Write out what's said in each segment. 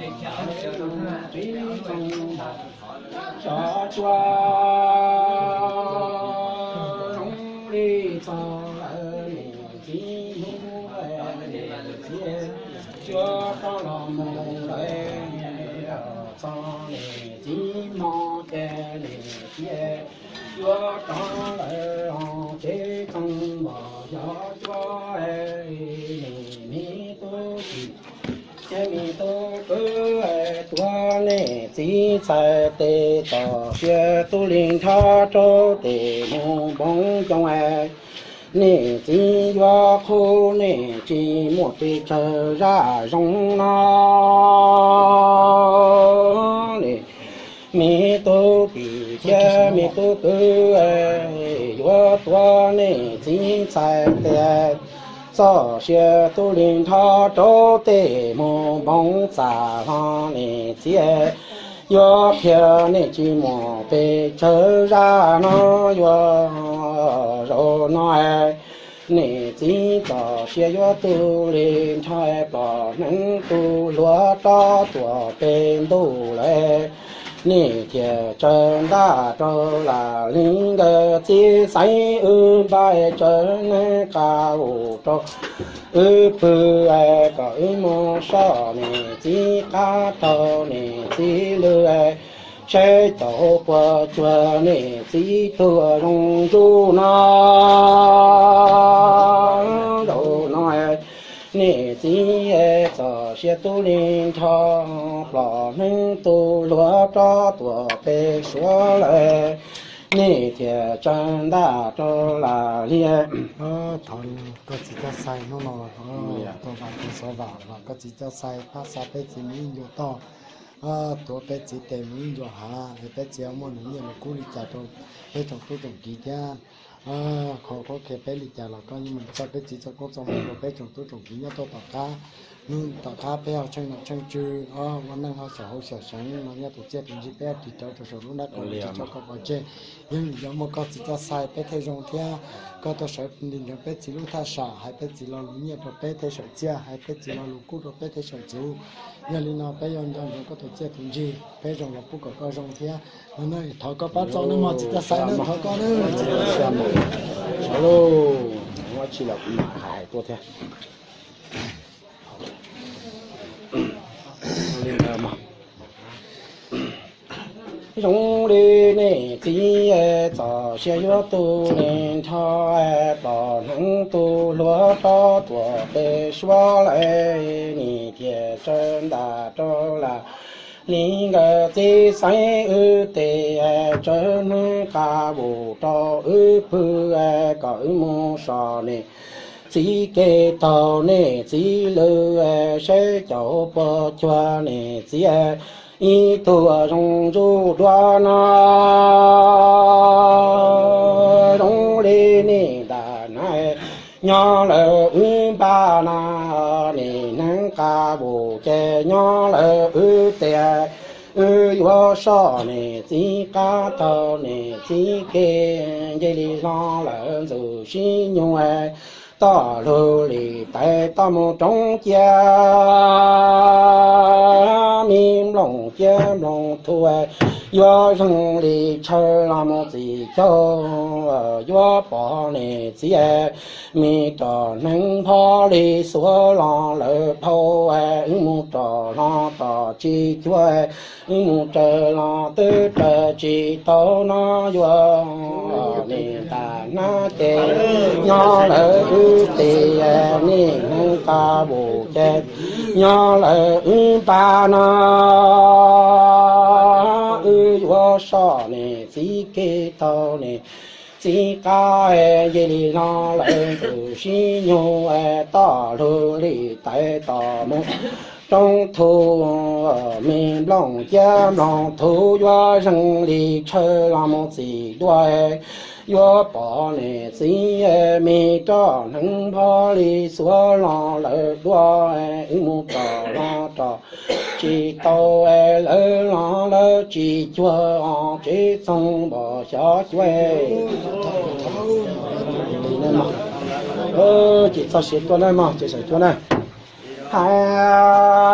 Txiv txoo npog xyov cuab zoo li txog lawm, niam txiv hnub niam txiv cuab rov los mus lawm, txog niam txiv hmo ces niam txiv cuab rov lawm, txiv txoo npog xyov cuab, niam me tub tsis ces me tub kwv, tuav niam txiv txhais tes txoj sia tub li nrho rau tes mus npoo cooj, niam txiv yuav qhuav niam tsis muaj pes tsawg zaj zoo no. Niam me tub tsis thiab me tub kwv, yuav tuav niam txiv txhais tes txoj sia tub li nrho rau tes mus npoo txaj hlo, niam txiv yuav qhia niam tsis muaj pes tsawg zaj no yuav zoo no. Niam txiv txoj sia yuav tu li nrho, pom hneev tu hluav rov tuaj pem ntuj lawm, niam thiaj tsaws ntaj rau lawm li nkawd txiv xaiv wb npaj tsaws hneev qab vus rau wb pw, kom wb mus soj niam txiv qab taug niam txiv lw, seb caum puas cuag niam txiv tuag zoo ntsuj no. Zaum no niam txiv txoj sia tub li nrho, pom hneev tu hluav rov tuaj pem suav lawm, niam thiaj tsaws ntaj rau lawm li. Thov koj txiv Caj Xais hnub no tuaj vam tau xov vam los koj txiv Caj Xais pab xa peb txiv mus ib ncua toj, tuav peb txiv tes mus ib ncua hav, es peb txiv muaj nws nyiaj nws kub li cas rau peb tsoom tub tsoom kiv thiab, qhov qhuab qhia peb li cas los koj yeej mus txoj peb txiv txoj koob txoj hmoov rau peb tsoom tub tsoom kiv nyob tuaj tom qab. Hnub tom qab peb ho tsheej nom tsheej tswv, ua neej ho xyaum hauv xyaum seev no nyob tus txiaj tus ntsig peb ris rawv rau saum lub nab ko mus tsis tso koj pov tseg. Yeej vim yog muaj koj txiv Caj Xais peb thiaj zoo thiab. Koj tuaj sawv nti ntawd peb txiv lub thaj sam, hais peb txiv lo lus nyiaj rau peb thiaj sawm txiaj, hais peb txiv lo lus kub rau peb thiaj sawm txuv. Yog li no peb yuav nco ntsoov koj tus txiaj tus ntsig, peb zoo los pub kom koj zoo thiab. No thov koj pab txo nawb mog txiv Caj Xais nawb, thov koj nawb. Sawv lauj, muab tsis los kuv mam hais tuaj thiab. Zoo li niam txiv txoj sia yuav tu li nrho, pom hneev tu hluav rov tuaj pem suav lawm, niam thiaj tsaws ntaj rau lawm li nkawd txiv xaiv wb tes, tsaws hneev qab vus rau wb pw, kom wb mus soj niam txiv kev taug niam txiv lw, seb caum puas cuag niam txiv ib tug zoo ntsuj dua no. Zoo li niam ntaj na, nyob lawm wb npaj na, niam hneev qab vus ces nyob lawm wb tes, wb yuav soj niam txiv qab taug niam txiv kev, nce li hlo lawm ntxwg sib nyug, toj lug li tais toj mus roob cia, me nplooj cia nplooj thu, yuav zeeg li tshaw los mus txim caug, yuav pom niam txiv me roj hneev npho li xuav los lawm dhau, wb mus roj hlo roj tsis cuag, wb mus raws los twb raws tsis tau no yuav niam ntaj na ces nyob lawm wb tes, niam hneev qab vus ces nyob lawm wb npaj na, wb yuav soj niam txiv kev taug niam txiv qab, nce li hlo lawm ntxwg sib nyug, toj lug li tais toj mus roob thu, me nplooj cia nplooj thu, yuav zeeg li tshaw los mus txim dua, yuav pom niam txiv me roj hneev npho li xuav los lawm dua, wb mus roj hlo roj tsis tau, lawv los lawv tsis cuag, txiv txoo npog xyov cuag. Ces txoj sia tuaj na mog, ces sawv cuag na. Hais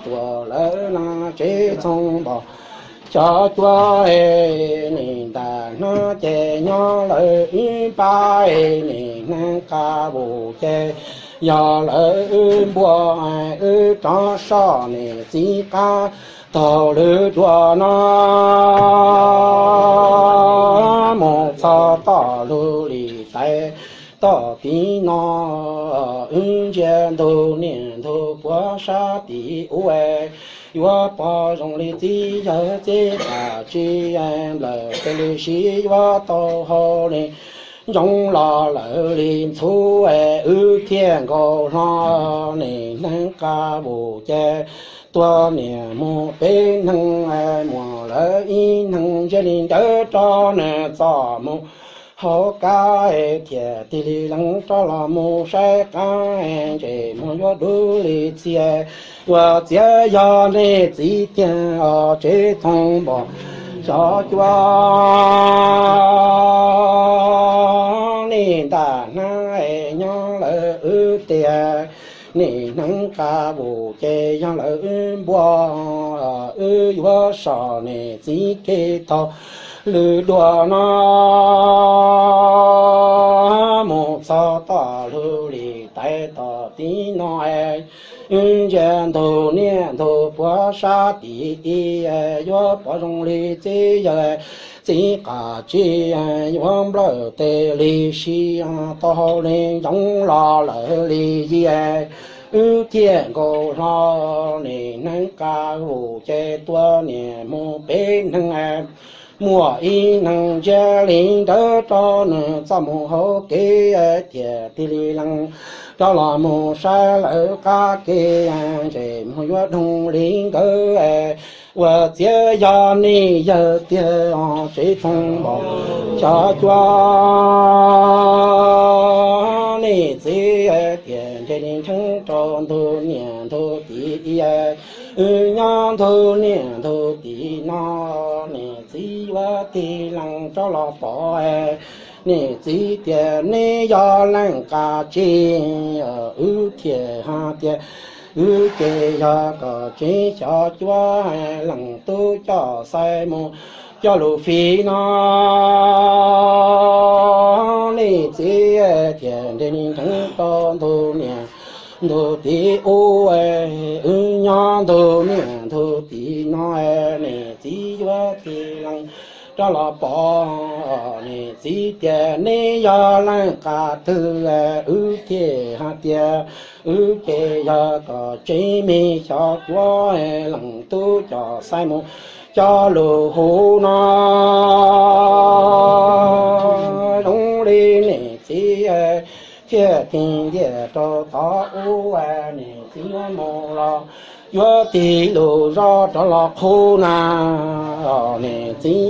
tuam lawv no tsev txhob npog xyov cuab, nim ntas hnab ces nyob lawv wb npab, nim neeb qab vus ces yog lawv wb npua, wb rov soj nim txiv qab taug lwm dua no mus txog toj lug li tais toj tid no, wb ntsia ntug niam ntug puag sab tim ub, yuav pom zoo li txiv yawg txiv qam tsis nplawm, tes li siv yuav tau hau li ntsoov los lawv li ntxhuv, wb thiaj nkaus hlo nim neeb qab vus ces tua niam mus peb neeg, muam lawv ib neeg ntsia li ntawd rau nws txoj mus hauv kab, thiaj tig li lees rov los mus saib qab, ntsej muag yuav dub li txiag, ua txiav yog nej txiv tiag os tsev txhob npog xyov cuab, nim ntas hnab nyob lawv wb tiag, nim neeb qab vus ces yog lawv wb npua, wb yuav soj nim txiv kev taug lwm dua no mus txog toj lug li tais toj tid no, wb ntsia ntug niam ntug puag sab tim ib, yuav pom zoo li txiv yawg txiv qam tsis yuav nplawm, tes li siv tau hau li ntsoov los lawv li yim, wb thiaj nkaus hlo nim neeb qab vus ces tua niam mus peb neeg, muam ib neeg ntsia li ntawd rau nws txoj mus hauv kev, thiaj tig li lees rov los mus saib lawv qab kev, ntsej muag yuav doog li nkawd, ua txiav yog nej yawg tiag os tsev txhob npog xyov cuab, nej txiv tiag ntsej li ntsheeb rau ntug niam ntug txiv, wb nyob ntug niam ntug txiv no, niam txiv yuav tig lees rov los pom, niam txiv tias nej yog leej qab tsis, wb thiaj hais tias wb ces yog kom tsev xyov cuab, leej tub coj xaiv mus coj lus fij no, nej txiv tias ntsej li ntsheeb rau ntug niam ntug txiv ub, wb nyob ntug niam ntug txiv no, niam txiv yuav tig lees rov los pom, niam txiv tias nej yog leej qab twg, wb thiaj hais tias wb ces yog kom tsev me xyov cuab, leej tub coj xaiv mus coj lus hu no, zoo li niam txiv thiaj tig ntiag rau tod ub, niam txiv yuav mus los yuav tig lus zog rov los qhuab na, niam txiv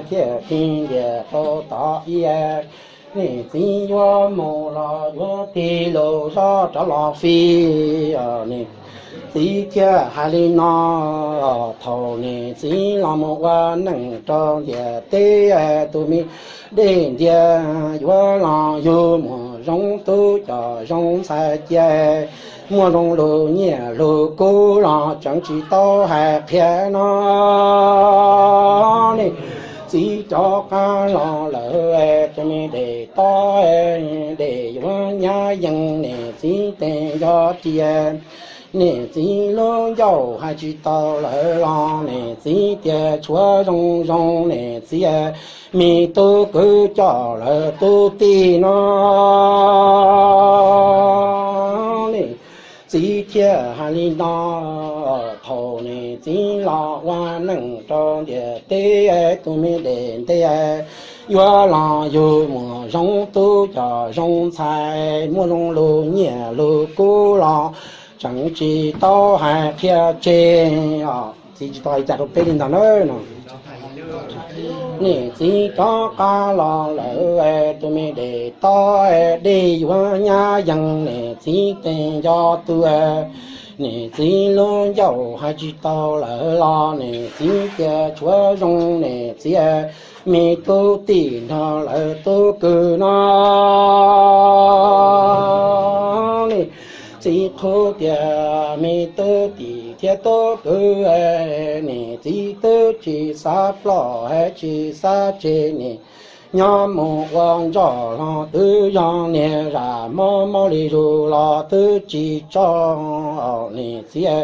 thiaj tig ntiag rau tod ib, niam txiv yuav mus los yuav tig lus zog rov los fij, niam txiv thiaj hais li no, thaum niam txiv los mus ua neej rau ntiaj teb, tus me dej ntiag yuav los yug muam zoo tub coj zoo ntxhais cia, muaj zoo lus nyiaj lus kub los tseem tsis tau hais qhia no, niam txiv rov qab los lawm, tus me dej tob dej yuav nyab yees, niam txiv tes nco ris, niam txiv lub ncauj hais tsis tau lawm los niam txiv tias tshuav zoo zoo niam txiv, me tub kwv coj lawm tub tij no, niam txiv thiaj hais li no, thaum niam txiv los ua neej rau ntiaj teb, tus me dej ntiag yuav los yug muam zoo tub coj zoo ntxhais, muaj zoo lus nyiaj lus kub los tseem tsis tau hais qhia tseg. Txiv tsis tau hais cas rau peb li ntag na no. Niam txiv rov qab los lawm, tus me dej tob dej yuav nyab yees, niam txiv tes nco tus, niam txiv lub ncauj hais tsis tau lawm los niam txiv tias tshuav zoo niam txiv, me tub tij nrog lawv tub kwv no, niam txiv qhuab tias me tub tij thiab tub kwv, niam txiv twb tsis xav ploj tsis xav tseg, niam nyob mus ua ntsoj los twb yog niag zam mob mob li zus los twb tsis tso. Niam txiv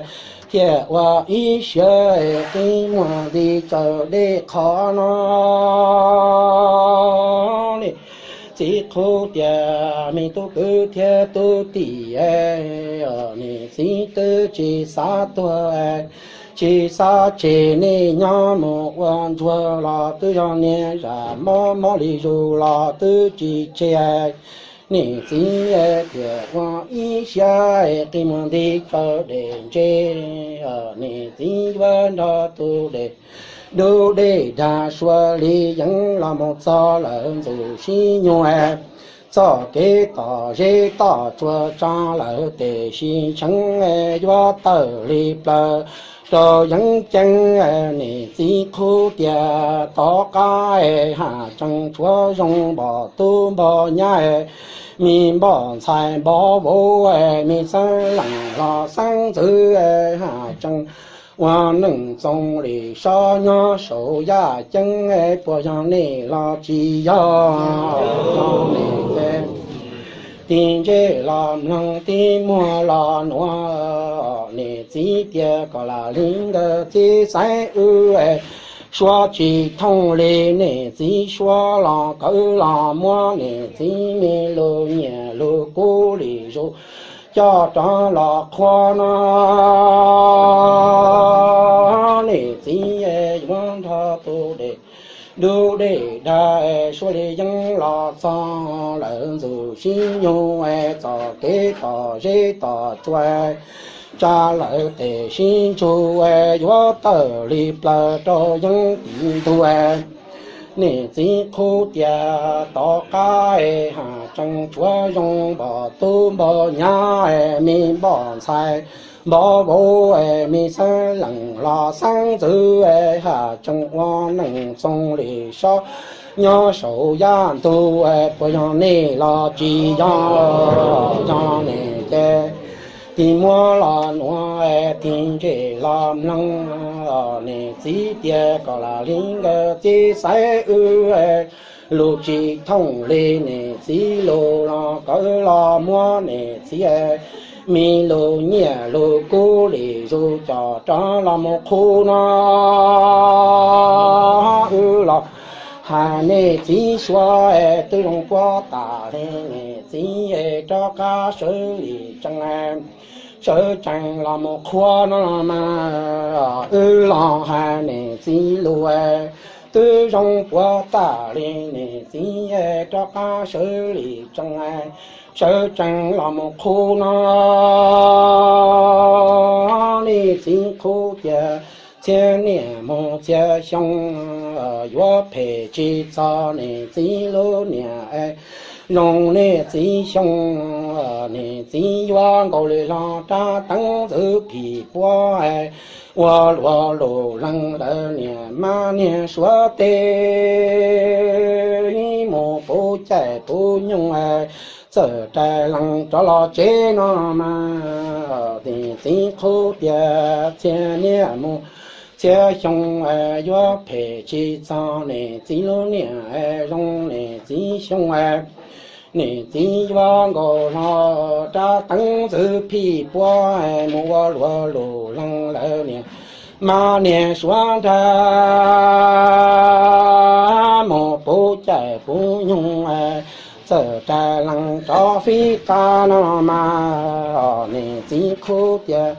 thiaj ua ib siab qi muag nti tsaws dej qhov no. Niam txiv qhuab tias me tub kwv thiab tub tij, niam txiv twb tsis xav tuag tsis xav tseg, nej nyob mus ua ntsuag los twb yog niag zam mob mob li zus los twb tsis tseg. Niam txiv thiaj ua ib siab qi muag nti tsaws dej ntse. Niam txiv yuav nrog tus dej dub dej dag sua li yeeb los mus txog lawm ntxum sib nyuj txoj kev tom zeb toj tsua tso lawm tes sis tseev yuav tawm li plaws rau yeeb ceeb. Niam txiv qhuab tias tom qab haj tseem tshuav zoo npog tub npog nyab, me npoj ntxhais npog vauv, me xeeb leej los xeeb ntxwv, haj tseem ua neej txoos li sob nyob saum yaj ceeb, puas yog nej los tsis yog? Yog nej ces tig ntsej los mloog, tig muag los nuav. Niam txiv tias kom lam li nkawd txiv xaiv wb, suav tsis thooj li niam txiv suav los kawg los muab niam txiv me lug nyiaj lug kub li zus coj rov los qhua no. Niam txiv yuav nrog tus dej dub dej dag sua li yeeb los txog lawm ntxum sib nyuj txoj kev tom zeb tom tsua tsa lawm tes sib ntsug yuav tawm li plaws rau yeeb tim ntug. Niam txiv qhuab tias tom qab haj tseem tshuav zoo npog tub npog nyab, me npoj ntxhais npog vauv, me xeeb leej los xeeb ntxwv, haj tseem ua neej txoos li sob nyob saum yaj ntug, puas yog nej los tsis yog? Yog nej ces tig muag los nuav, tig ntsej los mloog. Niam txiv tias kom lam li nkawd txiv xaiv wb, lug tsis thooj li niam txiv lug los kawg los muab niam txiv me lug nyiaj lug kub li zus coj rov los mus qhu no. Wb los hais niam txiv suav twb zoo puab tas li, niam txiv rov qab sawv li tsees, sawv tsees los mus qhua no mas. Wb los hais niam txiv lug twb zoo puab tas li, niam txiv rov qab sawv li tsees, sawv tsees los mus qhu no. Niam txiv qhuab tias txhia niaj mus txhia xyoo, yuav phem tsis txog niam txiv lub niam, zoo niam txiv xyoo. Niam txiv yuav nkaus li hlo rab teev ntxwv phim puab, ua luag lug lees lawv niam mab niag suav teb mus puv caij puv nyoog, txawm rais lees rov los tsev no mas. Niam txiv qhuab tias txhia niaj mus txhia xyoo, yuav phem tsis txog niam txiv lub niam, zoo niam txiv xyoo. Niam txiv yuav nkaus hlo rab teev ntxwv phim puab, mus ua luag lug lees lawv niam mab niag suav nrag mus puv caij puv nyoog, txawm rais lees rov fib qab no mas. Niam txiv qhuab tias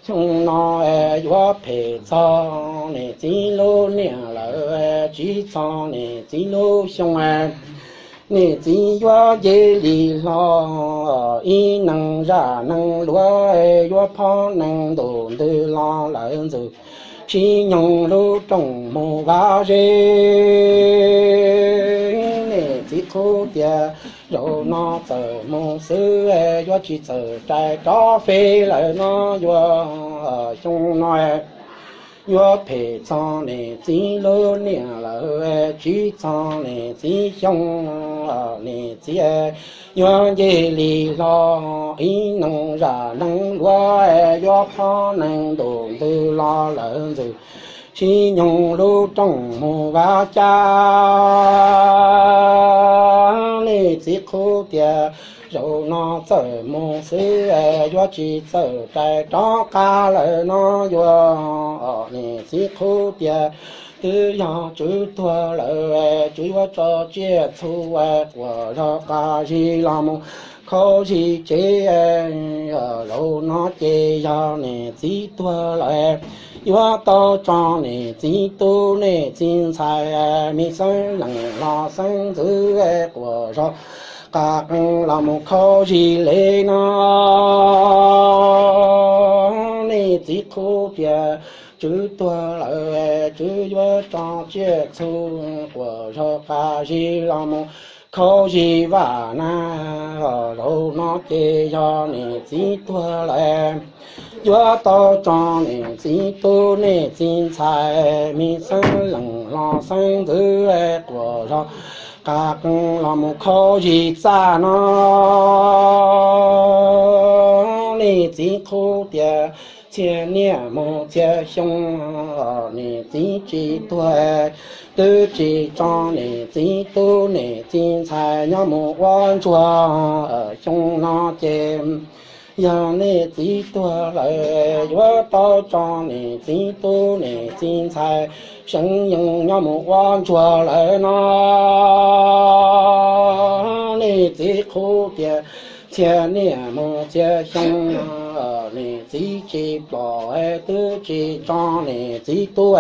xyoo no yuav phem txog niam txiv lub niam lawm, tsis txog niam txiv lub xyoo. Niam txiv yuav nce li hlo ib neeg zaj neeg luav, yuav phob neeg ntuj ntws los lawm ntxwg sib nyoog lub rooj mus vaj zeb. Niam txiv qhuab tias zaum no txawm mus xwb, yuav tsis txawm rais rov feb lawm no yuav xyoo no. yuav phem txog niam txiv lub niam lawm, tsis txog niam txiv xyoo, niam txiv yuav nce li hlo ib noo zam neeg luav, yuav qhov neeg ntuj ntws los lawm ntxwg sib nyoog lub rooj mus vaj cas. Niam txiv qhuab tias zaum no txawm mus xwb, yuav tsis txawj rais rov qab lawm no yuav, niam txiv qhuab tias twb yog tswv tuag lawm, tswv yuav tso tsiaj txhu quas zog qab zib los mus khaub zib tsev. Zaum no ces yog niam txiv tuag lawm, yuav tau tso niam txiv tub niam txiv ntxhais, me xeeb leej los xeeb ntxwv quas zog qab qeej los mus khaub zib le no. Niam txiv qhuab tias tswv tuag lawm, tswv yuav tso tsiaj txhu quas zog qab zib los mus khaub zib vaj na. Zaum no ces yog niam txiv tuag lawm, yuav tau tso niam txiv tub niam txiv ntxhais, me xeeb leej los xeeb ntxwv quas zog qab qeej los mus khaub zib txaj no. Niam txiv qhuab tias txhia niaj mus txhia xyoo, niam txiv tsis tuag, twb tsis tso niam txiv tub niam txiv ntxhais nyob mus ua ntsuag. Xyoo no ces yog niam txiv tuag lawm, yuav tau tso niam txiv tub niam txiv ntxhais seev yeej nyob mus ua ntsuag lawm no. Niam txiv qhuab tias txhia niaj mus txhia xyoo, niam txiv tsis plom, twb tsis tso niam txiv tub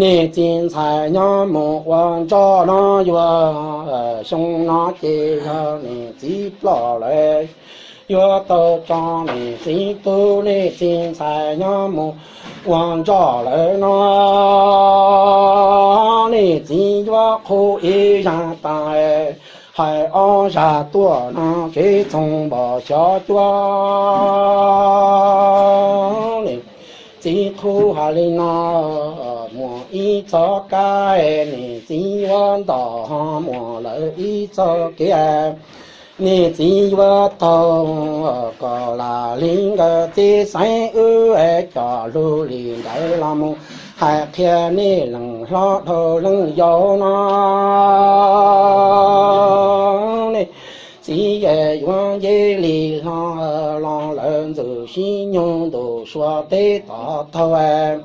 niam txiv ntxhais nyob mus ua ntsoj no yuav. Xyoo no ces yog niam txiv plom lawm, yuav tau tso niam txiv tub niam txiv ntxhais nyob mus ua ntsoj lawm no. Niam txiv yuav qhuab ib zaj tas, hais ob zaj tuaj no tsev txoog npog xyov cuab. Niam txiv qhuab hais li no, muaj ib txoj kab, niam txiv yuav ntom ho muaj lawm ib txoj kev. Niam txiv yuav taug kom lam li nkawd txiv xeeb wb coj lug li ntawd los mus hais qhia nej leej hlob dhau leej yau no. Nej txiv yuav nce li hlo los lawm ntxwg sib nyoog ntuj sua teb tom taug.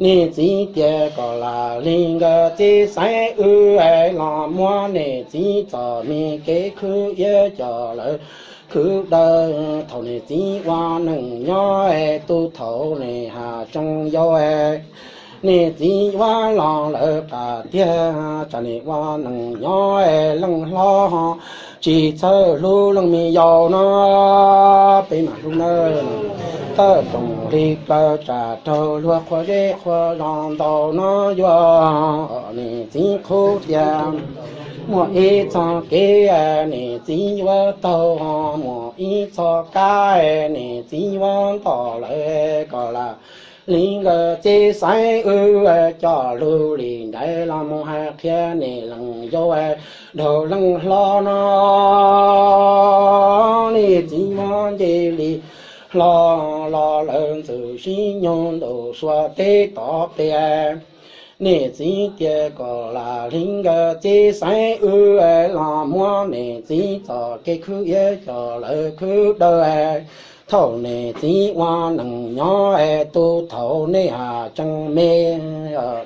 Niam txiv tias kom lam li nkawd txiv xeeb wb los muab niam txiv txom me kev khwv iab coj lawv khwv daws. Thaum niam txiv ua neej nyob, tu thaum niam has tseem yau, niam txiv yuav los lawv qab tiag. Tsam niam ua neej nyob, leej hlob ho tsis txawj hlub leej me yau no. Peb mam hlub nawb. Tawm toom li plaws tsam raug luag qhuav zeb qhuav zos ntaus no yuav. Niam txiv qhuab tias muaj ib txoj kev, niam txiv yuav taug, muaj ib txoj kab, niam txiv yuav ntom lawm kom lam li nkawd txiv xeeb wb coj lug li ntawd los mus hais qhia nej leej yau dhau leej hlob no. Niam txiv yuav nce li hlo los lawm ntxwg sib nyoog ntuj sua teb tom pem. Niam txiv tias kom lam li nkawd txiv xeeb wb los muab niam txiv txoj kev khwv iab coj lawv khwv daws. Thaum niam txiv ua neej nyob, tu thaum niam has tseem me,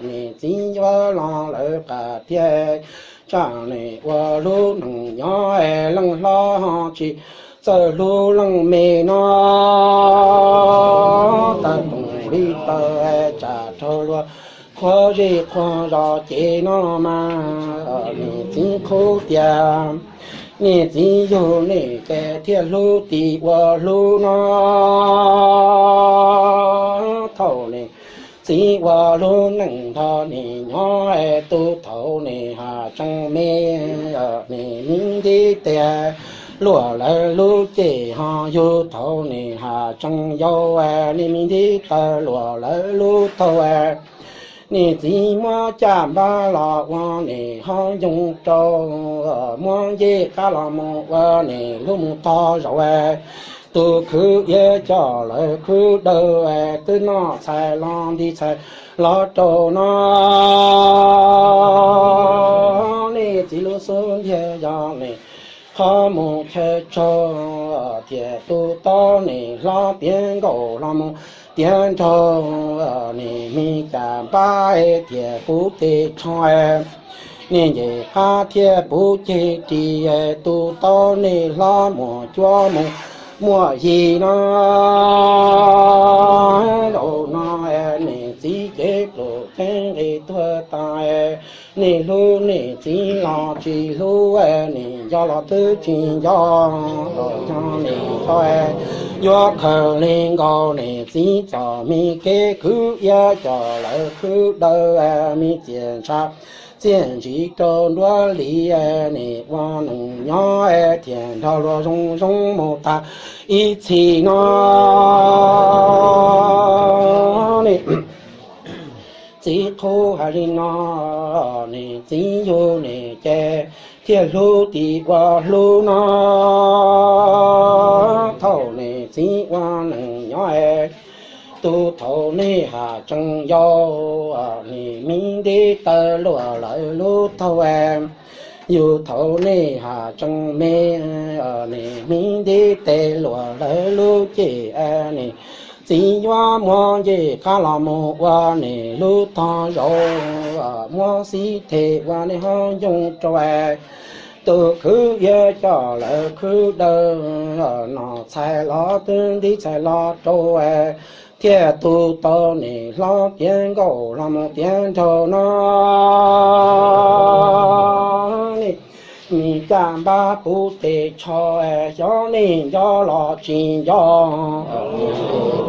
niam txiv yuav los lawv qab tiag. Tsam niam ua lub neej nyob, leej hlob ho tsis txawj hlub leej me no. Tawm toom li plaws tsam raug luag qhuav zeb qhuav zos ces no mas niam txiv qhuab tias niam txiv yug nej ces thiaj hlub tim ua hlub no. Thaum niam txiv ua lub neej nrog niam nyob, tu thaum niam has tseem me, niam me nti tias luam lawv lub ceg ho yug thaum nej has tseem yau, nej me ntij tawg luam lawv lub taug. Nej txiv muab caj npab los ua nej hauv ncoo rau, muab ncej qab los mus ua nej lub mus tog zaum. Tus khwv iab coj lawv khwv dawb, twb noj txhais los nti txhais los rau no. Nej txiv lub xub ntiag yog nej qhov mus chaw tsaug, thiaj tus tau nej hlob tiav nkaus los mus tiav nraug, nej me caj npab thiaj puv tes tsho. Nej ncej qab thiaj puv ceg ris, tus tau nej hlob muaj cuab mus muaj yig no. Zaum no nej txiv cev pluj ceeb nqis tuag tas, nej hlub nej txiv los tsis hlub, nej nco los twb tsis nco, nco nej nco. Yuav khaws li nkaus nej txiv txoj me kev khwv iab coj lawv khwv dawb, me txiaj ntsha txiaj ntsim rau nruab hlis, nej ua neej nyob thiaj nrog luag zoo zoo mus tag ib txhis no. Nej txiv qhuab hais li no, nej txiv yug nej ces thiaj hlub tim ua hlub no. Thaum nej txiv ua neej nyob, tus thaum nej has tseem yau, nej me ntij tawg luam lawv lub taug. Yug thaum nej has tseem me, nej me ntij tawg luam lawv lub ceg. Nej txiv yuav muab ncej qab los mus ua nej lub tog zaum, muab xib them ua nej hauv ncoo rau. Tus khwv iab coj lawv khwv dawb, noj txhais los twb nti txhais los rau, thiaj tus tau nej hlob tiav nkaus los mus tiav nraug no. Nej me caj npab puv tes tsho, xyov nej nco los tsis nco,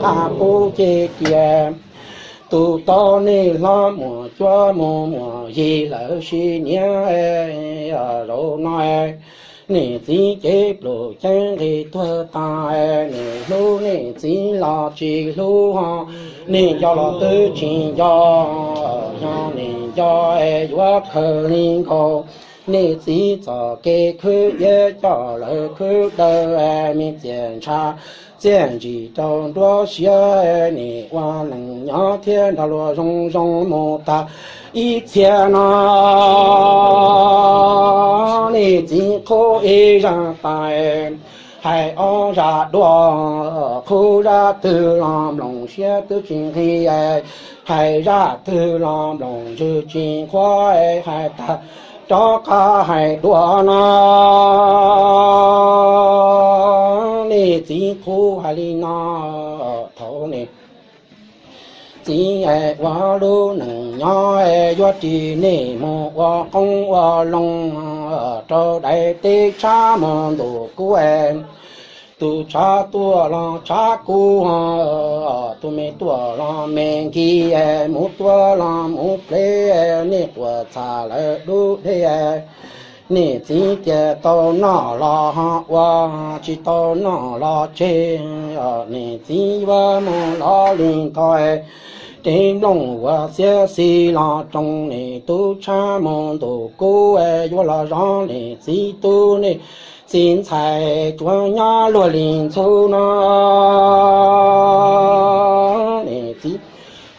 qab puv ceg ris. Tus tau nej hlob muaj cuab mus muaj yig lawm sis niam. Zaum no nej txiv cev pluj ceeb nqis tuag tas, nej hlub nej txiv los tsis hlub, nej nco los twb tsis nco, yog nej nco yuav khaws li nkaus nej txiv txoj kev khwv iab coj lawv khwv dawb, me txiaj ntsha txiaj ntsim rau nruab siab, nej ua neej nyob thiaj nrog luag zoo zoo mus tag ib txhia no. Nej txiv qhuab ib zaj tais, hais ob zaj dua, qhuab zaj twg los mloog siab twb tsis nqig, hais zaj twg los mloog ntsws tsis nqhuav, hais tag rov qab hais dua no. Nej txiv qhuab hais li no, thaum nej txiv ua lub neej nyob, yuav ris nej mus ua qoob ua loo, rau daim teb tshab mus ntuj kub. Tus tshav tuaj los tshav kub, tus me tuaj los me nkig, mus tuaj los mus plev, nej quas txha lawm dub deb. Nej txiv tias tau noj los ho ua, tsis tau noj los tseg, nej txiv yuav mus lov li ntho. Tev nplooj ua xiab xis los roos, nej tub tshab mus ntuj kub, yuav los zov nej txiv tub nej txiv ntxhais tsuas nyob luag li ntxhub no. Nej txiv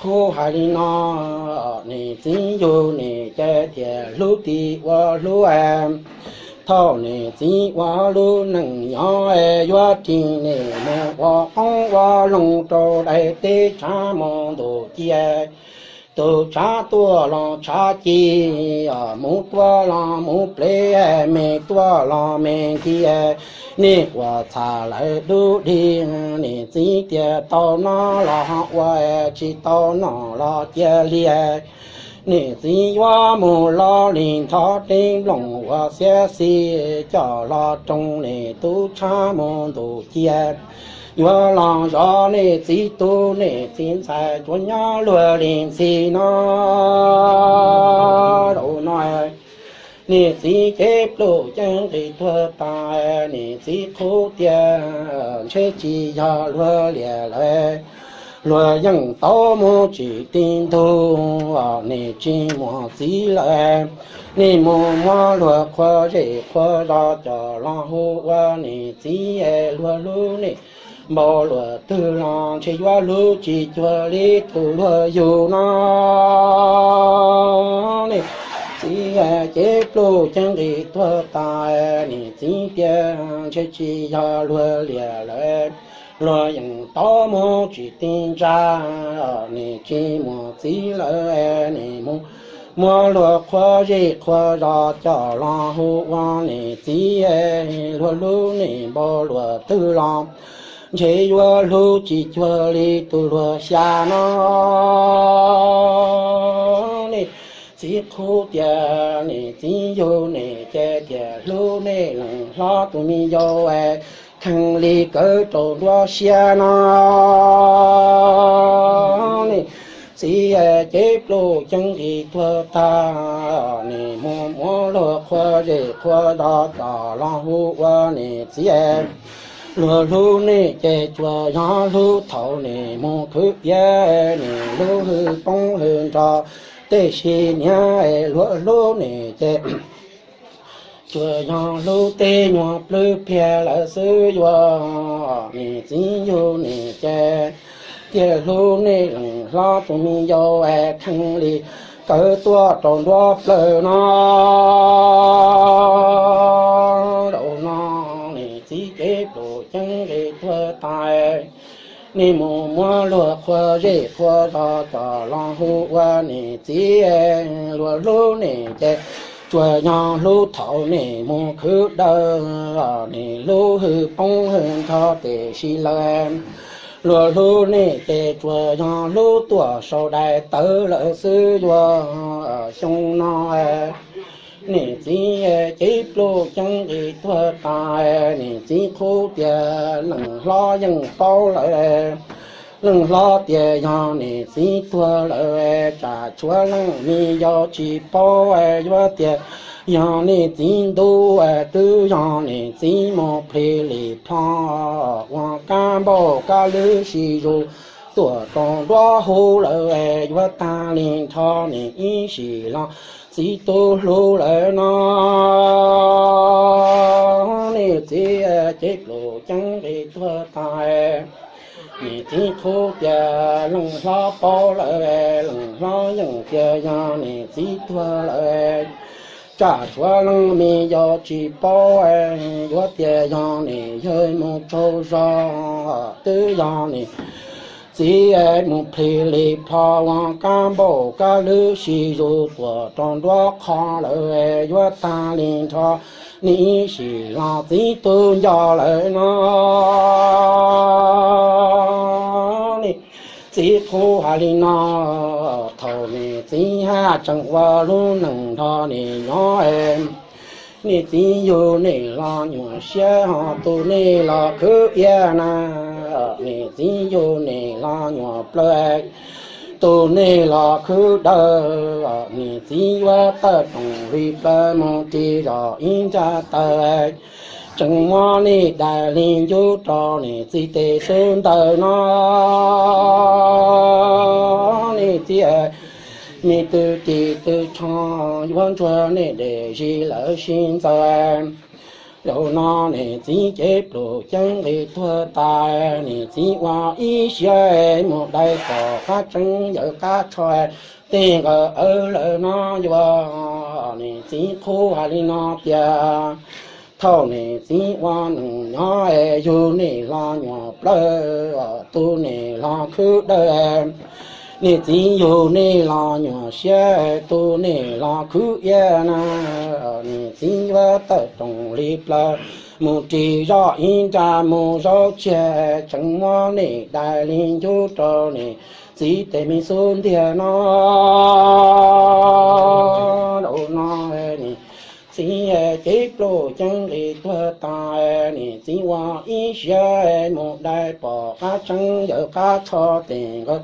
qhuab hais li no, nej txiv yug nej ces thiaj hlub tim ua hlub. Thaum nej txiv ua lub neej nyob, yuav ris nej mus ua qoob ua loo, rau daim teb tshav mus ntuj ci. Tus tshav tuaj los tshav ci, mus tuaj los mus plev, me tuaj los me nkig. Nej quas txha lawm dub dig, nej txiv tias tau noj los ho ua, tsis tau noj los cia li. Nej txiv yuav mus lov li ntho, tev nplooj ua xiab xis coj los roos, nej tub tshab mus ntuj ci. Yuav los zov nej txiv tub nej txiv ntxhais tsuas nyob luag li ntxhi no. Zaum no Niam txiv cev pluj ceeb nqis tuag tas, niam txiv qhuab tias ntshe tsis yog luag liam lawm, luag yeej tau mus tsim tib ntug, niam tsis muaj txiv lawm, niam mus muab luag qhua zej qhua zos coj los hu ua niam txiv, luag hlub niam npaum luaj twg los ntshe yuav hlub tsis cuag li tus luag yug no. Niam txiv cev pluj ceeb nqis tuag tas, niam txiv tias ntshe tsis yog luag liam lawm, luag yeej tau mus tsim tib ntsa, niam tsis muaj txiv lawm, niam mus muab luag qhua zej qhua zos coj los hu ua niam txiv, luag hlub niam npaum luaj twg los ntshe yuav hlub tsis cuag li tus luag xya no. Niam txiv qhuab tias niam txiv yug niam ces tias hlub niam leej hlob tus me yau, kheev li kawg rau nruab siab no. Niam txiv cev pluj ceeb nqis tuag tas, niam mus muab luag qhua zej qhua zos coj los hu ua niam txiv, luag hlub niam ces tsuas yog hlub thaum niam mus khwv iab, niam lub hwj poob hwj nrho, tiam sis niam luag hlub niam ces tsuas yog hlub tej nyuag plwb pliag lawm xwb yuav. Niam txiv yug niam ces tias hlub niam leej hlob tus me yau, kheev li kawg tuaj rau nruab plawv no. Zaum no niam txiv cev pluj ceeb nqis tuag tas, niam mus muab luag qhua zej qhua zos coj los hu ua niam txiv, luag hlub niam ces tsuas yog hlub thaum niam mus khwv dawb, niam lub hwj poob hwj nrho tiam sis lawm, luag hlub niam ces tsuas yog hlub tuaj saum daim tawv lawm xwb yuav. Xyoo no niam txiv cev pluj ceeb nqis tuag tas, niam txiv qhuab tias leej hlob yeej paub lawm, leej hlob tias yog niam txiv tuag lawm, tsam tshuav leej me yau tsis paub, yuav tias yog niam txiv ntuj, twb yog niam txiv mus plhis li plho ua kab npauj kab lwb sib zug tuaj rau nruab huv lawm, yuav tag li nrho niam ib sim los txiv tub hlub lawm no. Niam txiv cev pluj ceeb nqis tuag tas, niam txiv qhuab tias leej hlob paub lawm, leej hlob yeej tias yog niam txiv tuag lawm, tsam tshuav leej me yau tsis paub, yuav tias yog niam yawg mus tsaug zog, twb yog niam txiv mus plhis li plho ua kab npauj kab lwb sib zug tuaj rau nruab qhov lawm, yuav tag li nrho niam ib sim los txiv tub nco lawm no. Niam txiv qhuab hais li no, thaum niam txiv haj tseem ua lub neej nrog niam nyob, niam txiv yug niam los nyuam siab, ho tu niam los khwv iab na, niam txiv yug niam los nyuam plawv, tu niam los khwv dawb, niam txiv yuav tawm roos li plawv mus ris zog ib nrab taw, tseem muab niam daim li ncub rau niam txiv tes xub ntawm no. Niam txiv, me tw ris tw tsho, yuav ntsuag niam dej zis lawm sib ntxaws. Zaum no niam txiv cev pluj ceeb nqis tuag tas, niam txiv ua ib siab mus dai tom qab tseeb yawm qab tsho, tej nqawm awv lawm no yuav. Niam txiv qhuab hais li no tias, thaum niam txiv ua neej nyob, yug niam los nyuam plawv, tu niam los khwv dawb, niam txiv yug niam los nyuam siab, tu niam los khwv iab na, niam txiv yuav tawm roos li plawv mus ris zog ib nrab mus zaub txiag, tseem muab niam daim li ncub rau niam txiv tes me xub ntiag no. Zaum no niam txiv cev pluj ceeb nqis tuag tas, niam txiv ua ib siab mus dai tom qab tseeb yawm qab tsho, tej nqawm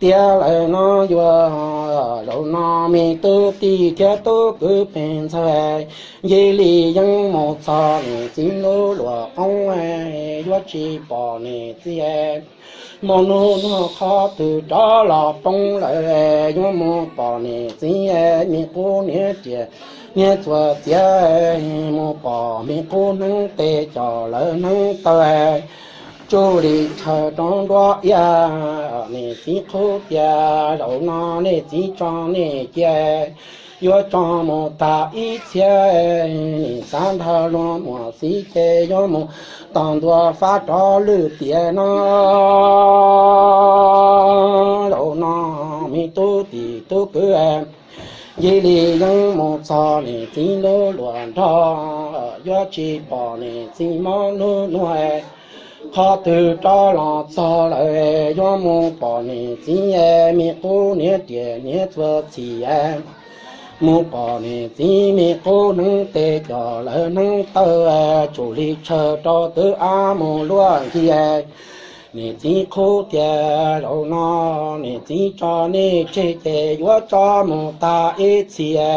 tiag lawm no yuav. Zaum no me tub tij thiab tub kwv pes ntxawg ncig li yeeb mus txog niam txiv lub luam qoob, yuav tsis pom niam txiv. Hmo nub nuag qhov twg rov los poob lawm, yuav mus pom niam txiv me qub hniav riam hniav txuas txiav, mus pom me qub hneev tes cos lawv hneev taw, tsuj li tshaw rau nruab iab. Niam txiv qhuab tias zaum no niam txiv tso nej cia, yuav tso mus tag ib txhia, niam xav nrog luag muam txiv ces yuav mus tos ntua fab rov lwj tiam no. Zaum no me tub tij tub kwv ncig li yeeb mus txog niam txiv lub luam nrog, yuav tsis pom niam txiv hmo nub nuag, qhov twg rov los txog lawm, yuav mus pom niam txiv me qub hniav riam hniav txuas txiav, mus pom niam txiv me qub hneev tes cos lawv hneev taw, tsuj li tshaw rau twb ab mus luaj nthi. Niam txiv qhuab tias zaum no niam txiv tso nej tseg ces yuav tso mus tag ib txhia,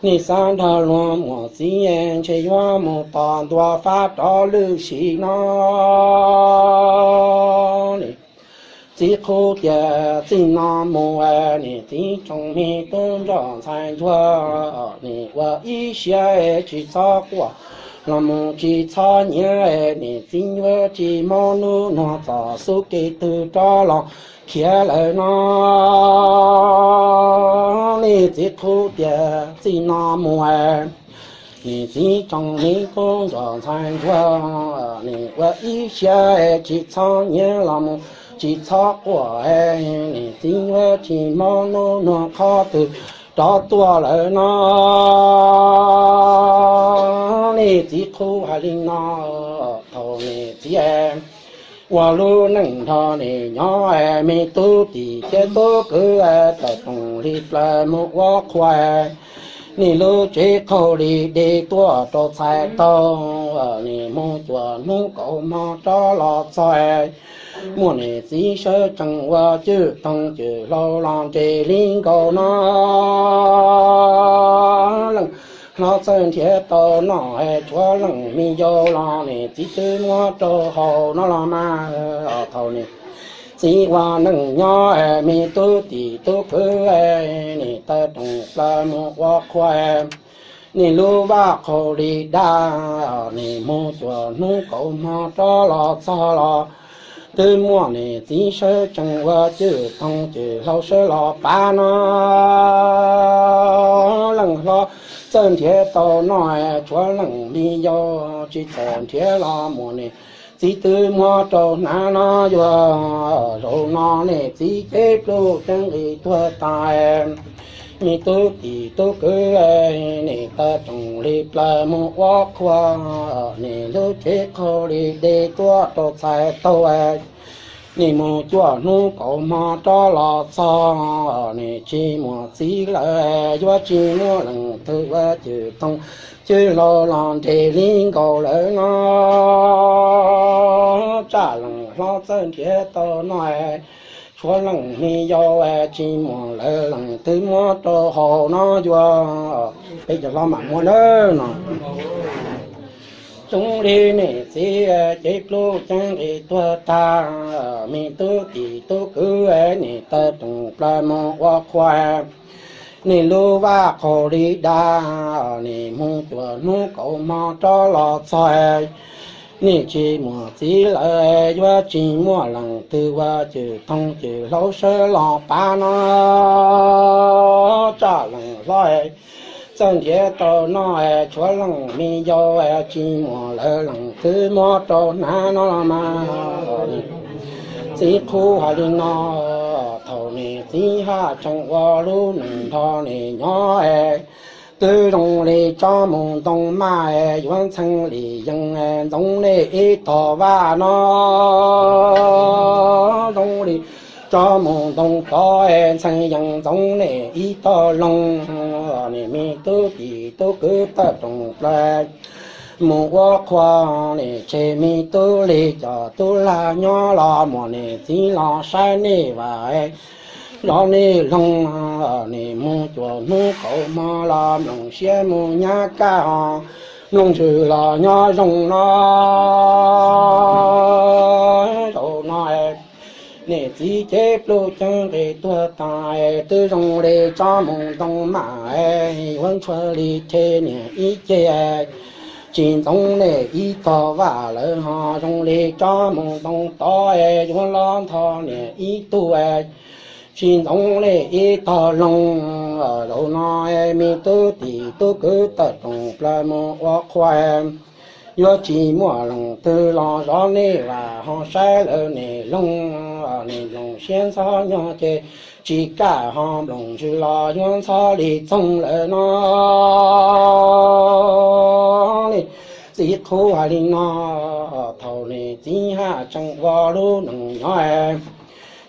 nej xav nrog luag muam txiv ntshe yuav mus tos ntua fab rov lwj sim no. Niam txiv qhuab tias txij no mus niam txiv tsoom me tub nrog ntxhais ntsuag, nim ua ib siab tsis txhob quaj los mus tsis txhob nyiav, niam txiv yuav tsis mob nub nuag txog xub kev twg rov los khiav lawm no. Niam txiv qhuab tias txij no mus niam txiv tsoom me tub nrog ntxhais ntsuag, nim ua ib siab tsis txhob nyiav los mus tsis txhob quaj, niam txiv yuav tsis mob nub nuag qhov twg rov tuaj lawm no. Niam txiv qhuab hais li no, thaum niam txiv ua lub neej nrog nim nyob, me tub tij thiab tub kwv tawm rooj li plaws mus ua qhua, nim lub tsev qaug li dej tuaj rau txhais taug, nim mus cuaj hnub kaum hmo rov los txog, muaj niam txiv sawv tsees ua cwj toog cwj hlau los nres li nkaus no. Leej hlob txawj nrhiav tau noj, tshuav leej me yau los niam txiv twb muab rau haus no los mas. Thaum niam txiv ua neej nyob, me tub tij tub kwv nim tawm rooj plaws mus ua qhua, nim lub vaj qaug li daj, nim mus cuaj hnub kaum hmo rov los txog los twb muaj niam txiv sawv tsees ua cwj toog cwj hlau sawv los pav no. Leej hlob txawj nrhiav tau noj, tshuav leej me yau tsis txawj nrhiav los muaj niam txiv twb muab rau hnav no yuav. Zaum no niam txiv cev pluj ceeb nqis tuag tas, me tub tij tub kwv nim tawm rooj li plaws mus ua qhua, nim lub tsev qaug li dej tuaj rau txhais taug, nim mus cuaj hnub kaum hmo rov los txog, nim tsis muaj txiv lawm, yuav tsis muaj leej twg ua cwj toog cwj hlau los nres li nkaus lawm no. Tsam leej hlob txawj nrhiav tau noj, tshuav leej me yau tsis muaj lawm, leej twg muab rau haus no yuav. Peb cov hlob mam muab nawb no. Zoo li niam txiv cev pluj ceeb nqis tuag tag, me tub tij tub kwv nim tawm rooj plaws mus ua qhua, nim lub vaj qaug li daj, nim mus cuaj hnub kaum hmo rov los txog, nim tsis muaj txiv lawm, yuav tsis muaj leej twg ua cwj toog cwj hlau sawv los pav no. Tsam leej hlob txawj nrhiav tau noj, tshuav leej me yau tsis muaj lawm, leej twg muab rau hnav no los mas. Txiv qhuab hais li no, thaum niam txiv haj tseem ua lub neej nrog nim nyob, twb zoo li tsob mus ntoo maj, yuav ntxhee li yees ntxoov nej ib tog vaj no. Zoo li tsob mus ntoo tod, ntxhee yees ntxoov nej ib tog loog. Nim me tub tij tub kwv tawm rooj plaws mus ua qhua, nim tseg me tub lig cov tub lag nyob los muaj niam txiv los saib nej vam. zov nej loog, nej mus cuag hnub qaum hmo los mloog siab mus nyab kaj ho, mloog ntsws los nyob zoo no. Zaum no nej txiv cev pluj ceeb nqis tuag tas, twb zoo li tsob mus ntoo mam, yuav ntshua li che niam ib ce, tsis ntxoov nej ib tog vaj lawm ho, zoo li tsob mus ntoo tod, yuav los ntho niam ib tug, tsis ntxoov nej ib tog loog. Zaum no me tub tim tub kwv tawm rooj plaws mus ua qhua, yuav tsis muaj leej twg los zov nej vam ho saib lawm nej loog, nej mloog siab ntxhov nyob ces tsis kam ho mloog ntsws los yuav ntxhov li txoog lawm no. Nej txiv qhuab hais li no, thaum nej txiv haj tseem ua lub neej nyob,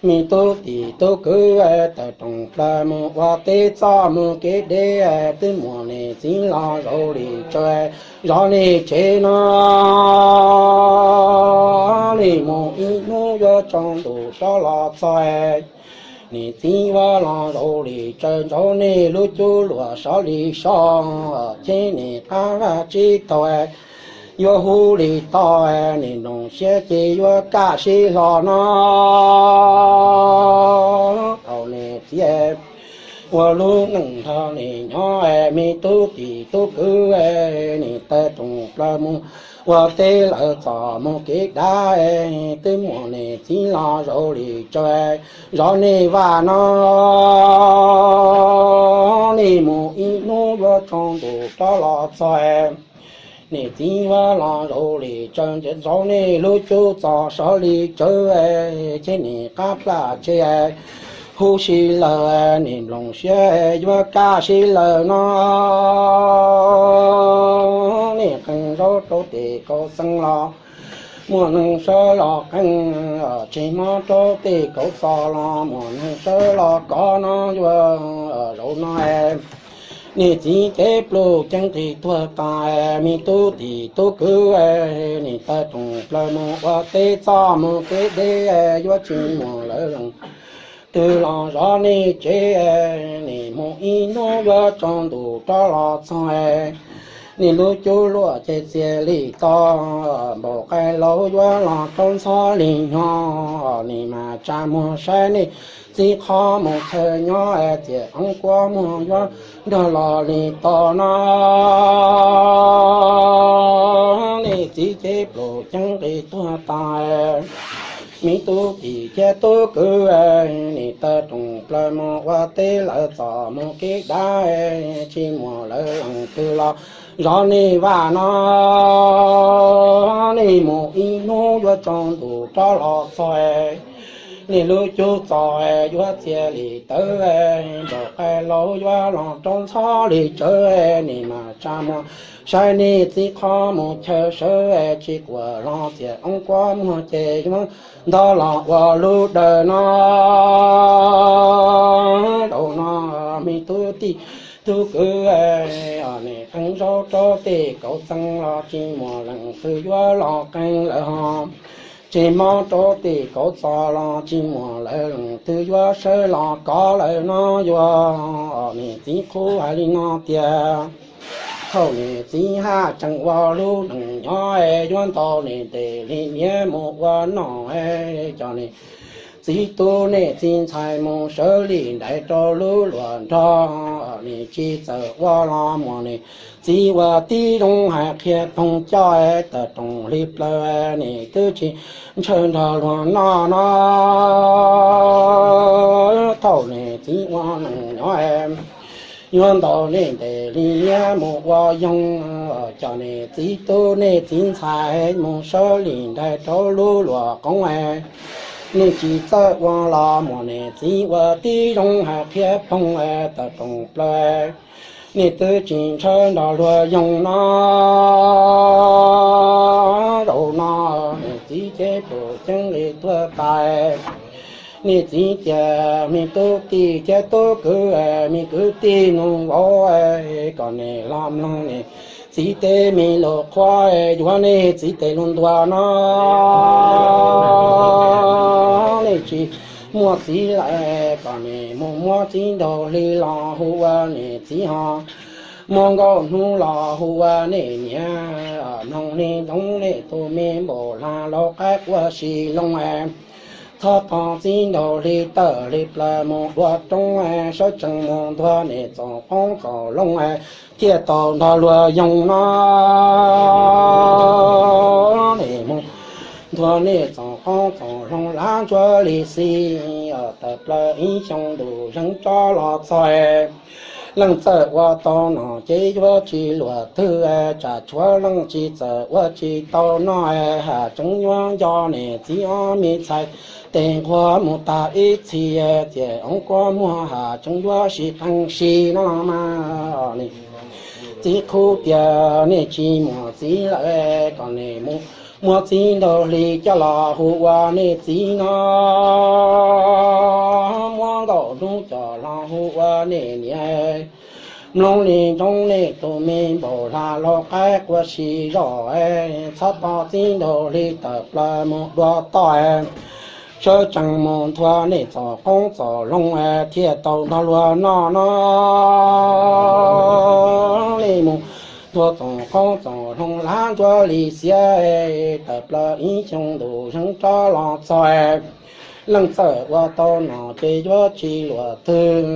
me tub tim tub kwv tawm rooj plaws mus ua teb txoj mus kev deb, twb muaj nej txiv los zaum li tsaws zov nej tsev no. Nej mus ib hnub yuav tsaus ntuj rov los txog, nej txiv yuav los zaum li tsaws zov nej lub cub luam sov li so, ces nej qab vaj tsib taug yuav huv li tau, nej mloog siab ces yuav kaj sib hlo no. Thaum nej txiv ua lub neej nrog nej nyob, me tub tim tub kwv, nej tawm rooj plaws mus ua teb lawm txoj mus kev dav, twb muaj nej txiv los zaum li tsaws zov nej vaj no. Nej mus ib hnub yuav tsaus ntuj rov los txog, nej txiv yuav los zaum li tsaws zov nej lub cub txoj sov li tsawv, ces nej qab plaj tseg huv si lawm, nej mloog siab yuav kaj si lawm no. Nej qee zaub rau tej kaus xees los muaj neeg sawv los qee, tseg mob rau tej kaus xos los muaj neeg sawv los kov no yuav. Zaum no nej txiv cev pluj ceeb nqis tuag tas, me tub tim tub kwv, nej tawm rooj plaws mus ua teb txoj mus kev deb, yuav tsis muaj lawv leej twg los zov nej tsev, nej mus ib hnub yuav tsaus ntuj rov los txog, nej lub cub luam ces txias li to, npaum qaib laus yuav los rau ntxhov li nyo, nej mas tsa muag saib nej txiv qhov mus chaw nyob, txias oob kuab muag yuav nrog los li to no. Nej txiv cev pluj ceeb nqis tuag tas, me tub tim thiab tub kwv, nej tawm rooj plaws mus ua teb lawm txoj mus kev dav, tsis muaj lawv leej twg los zov nej vaj no. Nej mus ib hnub yuav tsaus ntuj rov los txog, nej lub cub txoj yuav txias li tawv, npaum qaib laus yuav los rau ntxhov li tsawv, nej mas tsa muag saib nej txiv qhov mus chaw sawv, tsis quaj los txias oob kuab muag ces yuav ntog los ua lub dawm no. Zaum no me tub tim tub kwv, nej qee zaub rau tej kaus xees los tsis muaj leej twg yuav los qee lawm ho, tseg mob rau tej kaus xos los tsis muaj lawv leej twg yuav sawv los kov lawm no yuav. Nej txiv qhuab hais li no tias, thaum nej txiv haj tseem ua lub neej nyob, yuav ntaus nej ntes li niam mus ua noj, coj nej txiv tub nej txiv ntxhais mus sawv li nraim rau lub luam nrog, nej tsis txawj ua los muaj nej txiv ua tib zoo hais qhia phooj coj, tawm rooj hli plaws nej twb tsis ntshaw nrog luag noj no. Thaum nej txiv ua neej nyob, yuav ntaus nej ntes li niam mus ua yoog, coj nej txiv tub nej txiv ntxhais mus sawv li nraim rau lub luam qoov, nej tsis txawj ua los muaj nej txiv ua tib zoo hais qhia phooj, tawm rooj plaws nej twb tsis ntshaw nrog luag yoog no. Zaum no nej txiv cev pluj ceeb nqis tuag tas, nej txiv tias, me tub tim thiab tub kwv, me kwv tij nus vauv, kom nej los mloog nej txiv tej me lus qhuab, yuav nej txiv tej lus ntuas no. Nej tsis muaj txiv lawm, kom nej mus muab txiv nraug hli los hu ua niam txiv ho, muab nkauj hnub los hu ua niam niam. Mloog li ntsoov nej tus me npaum hla laus qaib quaj si loo, txhob tog txiv nraug hli tawm hli plaws mus dua roob, sawv tsees mus ntuag niam txom qoob txom loo, thiaj tau nrog luag yoog no. Nim mus ntuag niam txom qoob txom loo lab ntsuab li xi, tawm plaws ib xyoo ntus zeeb rov los txog. Leej txawj ua tau nom ces yuav tsis luag twg, tsam tshuav leej tsis txawj ua tsis tau noj, ham tseem yuav nco niam txiv ob me txhais tes nquag mus tag ib txhis, tiam oob kuab muag ham tseem yuav sib qee si no mas. Txiv qhub tias nej tsis muaj txiv lawm, kom nej mus muab txiv nraug hli coj los hu ua nej txiv no, muab nkauj hnub coj los hu ua nej niam. Mloog li ntsoov nej tus me npaum hla laus qaib quaj si zoj, txhob tog txiv nraug hli tawm plaws mus dua toj, sawv tsees mus ntuag niam txom qoob txom loo, thiaj tau nrog luag noj no. Nim mus ntuag txom qoob txom loo lab ntsuab li xiab, tawm plaws ib xyoo ntus zeeb rov los txog. Leej txawj ua tau nom ces yuav tsis luag twg,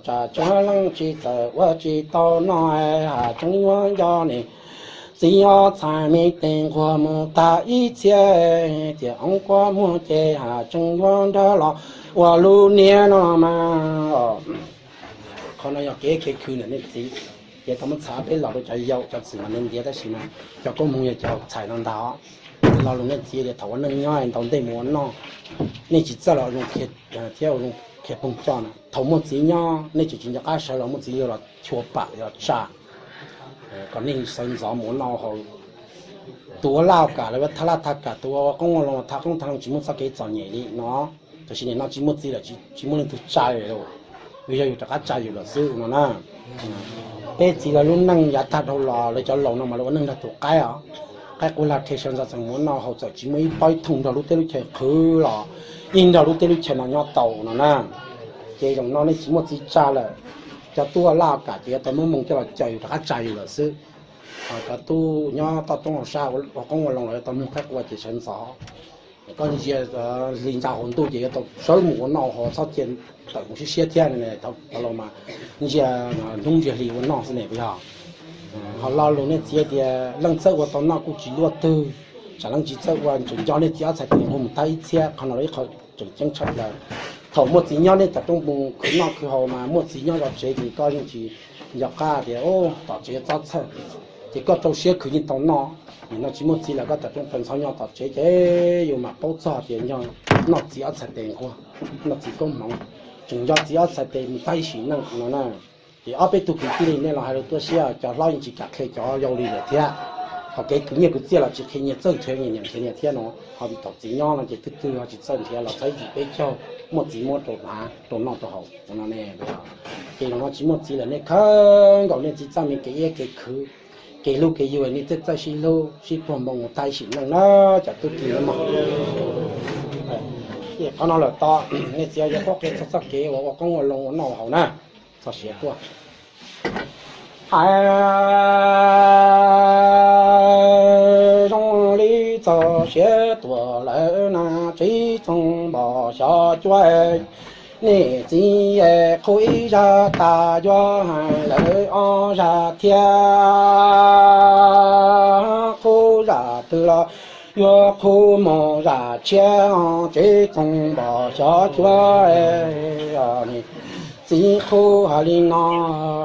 tsam tshuav leej tsis txawj ua tsis tau noj, ham tseem yuav nco niam txiv ob txhais me tes nquag mus tag ib txhia, tiam oob kuab muag ces ham tseem yuav nrog los ua lub niag no mas. Qhov no yog kev kev khwv ntawm nej txiv, ces tau muab txhais peb los rau cov yau cov txwm mas nej ntiav tab sis mas cov koob hmoov yog cov txhais no ntag. Lo lus nej txiv tias thaum ua neej nyob ntaus ntej mus ua noj, nej tsis txawj los zoo thiab ua zoo khiav poog coj na. Thaum muaj txiv nyob nej tseem tsis nco qab sawv los muaj txiv yau los chua pam los tsa kom nej sawv ntxov mus ua noj haus. Tus ua laj kam los thaj laj thaj kam, tus ua qoob ua loo los thaj qoob thaj loo, tsis muaj txoj kev txom nyem li no. Tam sim nim no tsis muaj txiv lawm, tsis muaj leej twg tsa lawm, yog yus rov qab tsa yus lawm xwb no na. Peb txiv lawv lub neej yav tag dhau los lawv cov laus no mas lawv ua neej nrog tus qaib os. Qaib qub lag rhe sawv ntxov txeem mus ua noj haus txawm tsis muaj ib pob ib thooj nrog lub teb lub chaw qhwv los yeej nrog lub teb lub chaw no nyob tau no na. Ces zaum no nej tsis muaj txiv tsa lawm, cov tub ua laj kam ces yuav tau muab moo coj los caw yus rov qab tsa yus lawm xwb. Cov tub nyob toj roob hauv sab ua qoob ua loo los yuav tau mloog qaib qua ces sawv ntxov. Koj ntsia hli ntsa hauv ntuj ces yuav tau sawv mus ua noj haus, txhob cia tawm mus siab siab thiab. Thaum los mas ntsia hnub ntsia hli ua noj xwb ne puas yog? Ho lo lus nej txiv tias leej txawj ua tau noj kuj tsis luaj twg, tsam leej tsis txawj ua tseem nco nej txiv ob txhais tes nquag mus tag ib txhiab, qhov no ib qho tseem ceeb tshaj plaws. Thaum muaj txiv nyob nej tom rooj mus khwv noj khwv haus mas muaj txiv nyob zov tsev ces koj yeej tsis nco qab tias tom tsev txob txhawj, ces koj rau siab khwv yeej tau noj. Nim no tsis muaj txiv lawm koj tom rooj plaws ntxhov nyob tom tsev ces yus mam paub txog tias nco noj txiv ob txhais tes nquag, noj txiv koob hmoov, tseem nco txiv ob txhais tes mus tag ib sim neej no na. Ces ob peb tug kwv tij li nej los hais lus tuaj siab, cov hlob yeej tsis kam qhia cov yau li lawm thiab. Ho kev khwv nyiaj khwv txiaj los tsis qhia nyias, txawj nrhiav nyias niam nrhiav nyias thiab no. Ho tom txiv nyob no ces twb twg ho tsis txawj nrhiav los txog ib yim peb caug, muaj txiv muab rau hnav rau noj rau haus no ne. Ces los no tsis muaj txiv lawm nej khawb nkaus nej txiv txoj me kev iab kev khwv, kev hlub kev yug, nej txawj txawj sib hlub sib puag npoo mus tag ib sim neej na cov tub tij mog. Qhov no lawm tau, nej txiv yuav qhuab qhia txog txoj kev uas ua qoob ua loo ua noj ua haus na. Txog siav tuaj. Hais zoo li txog siav tuaj lawm na, txiv txoov npog xyov cuab, nej txiv qhuab ib zaj tas yuav hais lawm ob zaj thiab. Qhuab zaj twg los yuav qhuab mus zaj tshiab, txiv txoov npog xyov cuab. Txiv qhuab hais li no,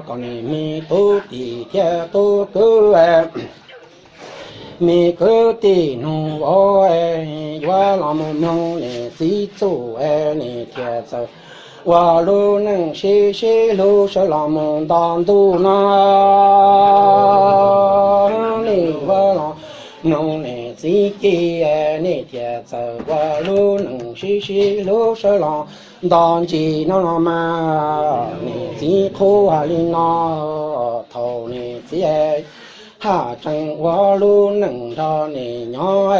kom nej me tub tij thiab tub kwv, me kwv tij nug vauv, yuav los mus mloog nej txiv txuj, nej thiaj txawj ua lub neej sib sib hlub sawv los mus nto ntuj no. Nej yuav los mloog nej txiv ci, nej thiaj txawj ua lub neej sib sib hlub sawv los nto ntsis no los mas. Nej txiv qhuab hais li no, thaum nej txiv haj tseem ua lub neej nrog nej nyob,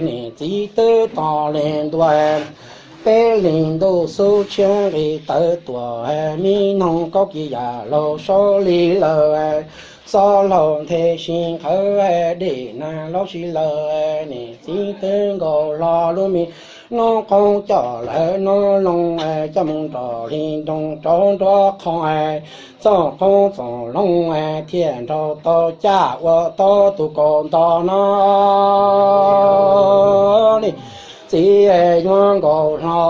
nej txiv twb tos leej ntua peb hlis ntuj xub tshiab nqis tawv tuam, mi noog kaub kis yam laug saub li lawm, xob laug nthe si nqhawv, dej nag laub si lawm, niam txiv twb nkaus hlo lub me noob qoob coj lawv noob loo, coj mus nrom hli nroog rau nruab qhov, txoj qoob txoom loo thiaj nrog tau caj ua tau tus kaus nto no. Niam txiv yuav nkaus hlo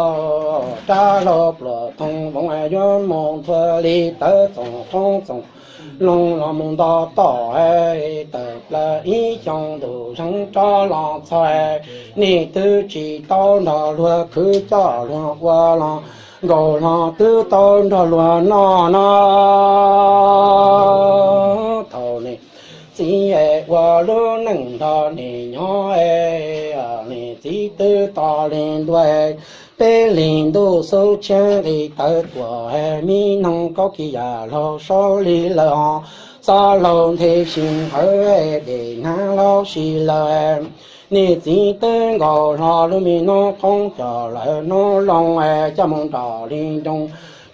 rab hlau pluas thooj voov, yuav mus nthua li tawv txoom qoob txoom loo los mus nto tom, tawm plaws ib xyoos ntuj zeeb rov los txog, niam twb tsis tau nrog luag khwv coj luag ua los nkaus hlo twb tau nrog luag noj no. Thaum niam txiv ua lub neej nrog niam nyob, niam txiv twb tos li ntua, peb hlis ntuj xub tshiab nqis tawv tuam, mi noog kaub kis yam laug saub li lawm, xob laug nthe si nqhawv, dej nag laub si lawm, niam txiv twb nkaus hlo lub me noob qoob coj lawv noob loo, coj mus nrom hli nroog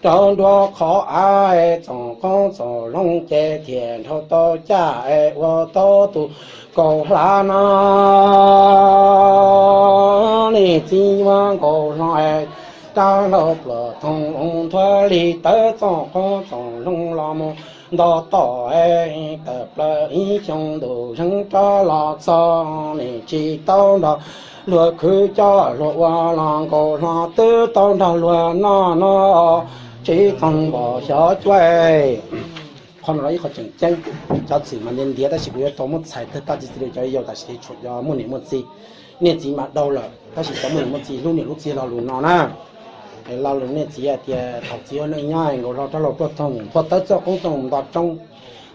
rau nruab qhov av, txoom qoob txoom loo ces thiaj nrog tau caj ua tau tus kaus hlab no. Niam txiv yuav nkaus hlo rab hlau pluas thooj voov, nthua li tawv txoj qoob txoom loo los mus nto tom, tawm plaws ib xyoos ntuj zeeb rov los txog, niam tsis tau nrog luag khwv coj luag ua los nkaus hlo twb tau nrog luag noj no, tsis txhob npom xyov cuab. Qhov no yog ib qho tseem ceeb, cov txwm mas ntiav ntiav tab sis kuv yuav tau muab txhais tawg paj txi txiv rau cov yau tam sim no tshuav cov muaj niam muaj txiv. Niam txiv mas dhau lawm tab sis cov muaj niam muaj txiv hlub niam hlub txiv lo lus no na. Lo lus niam txiv hais tias thaum txiv ua neej nyob nkaus hlo rab hlau pluas thooj nthua tawv txoj qoob txoom nto roob,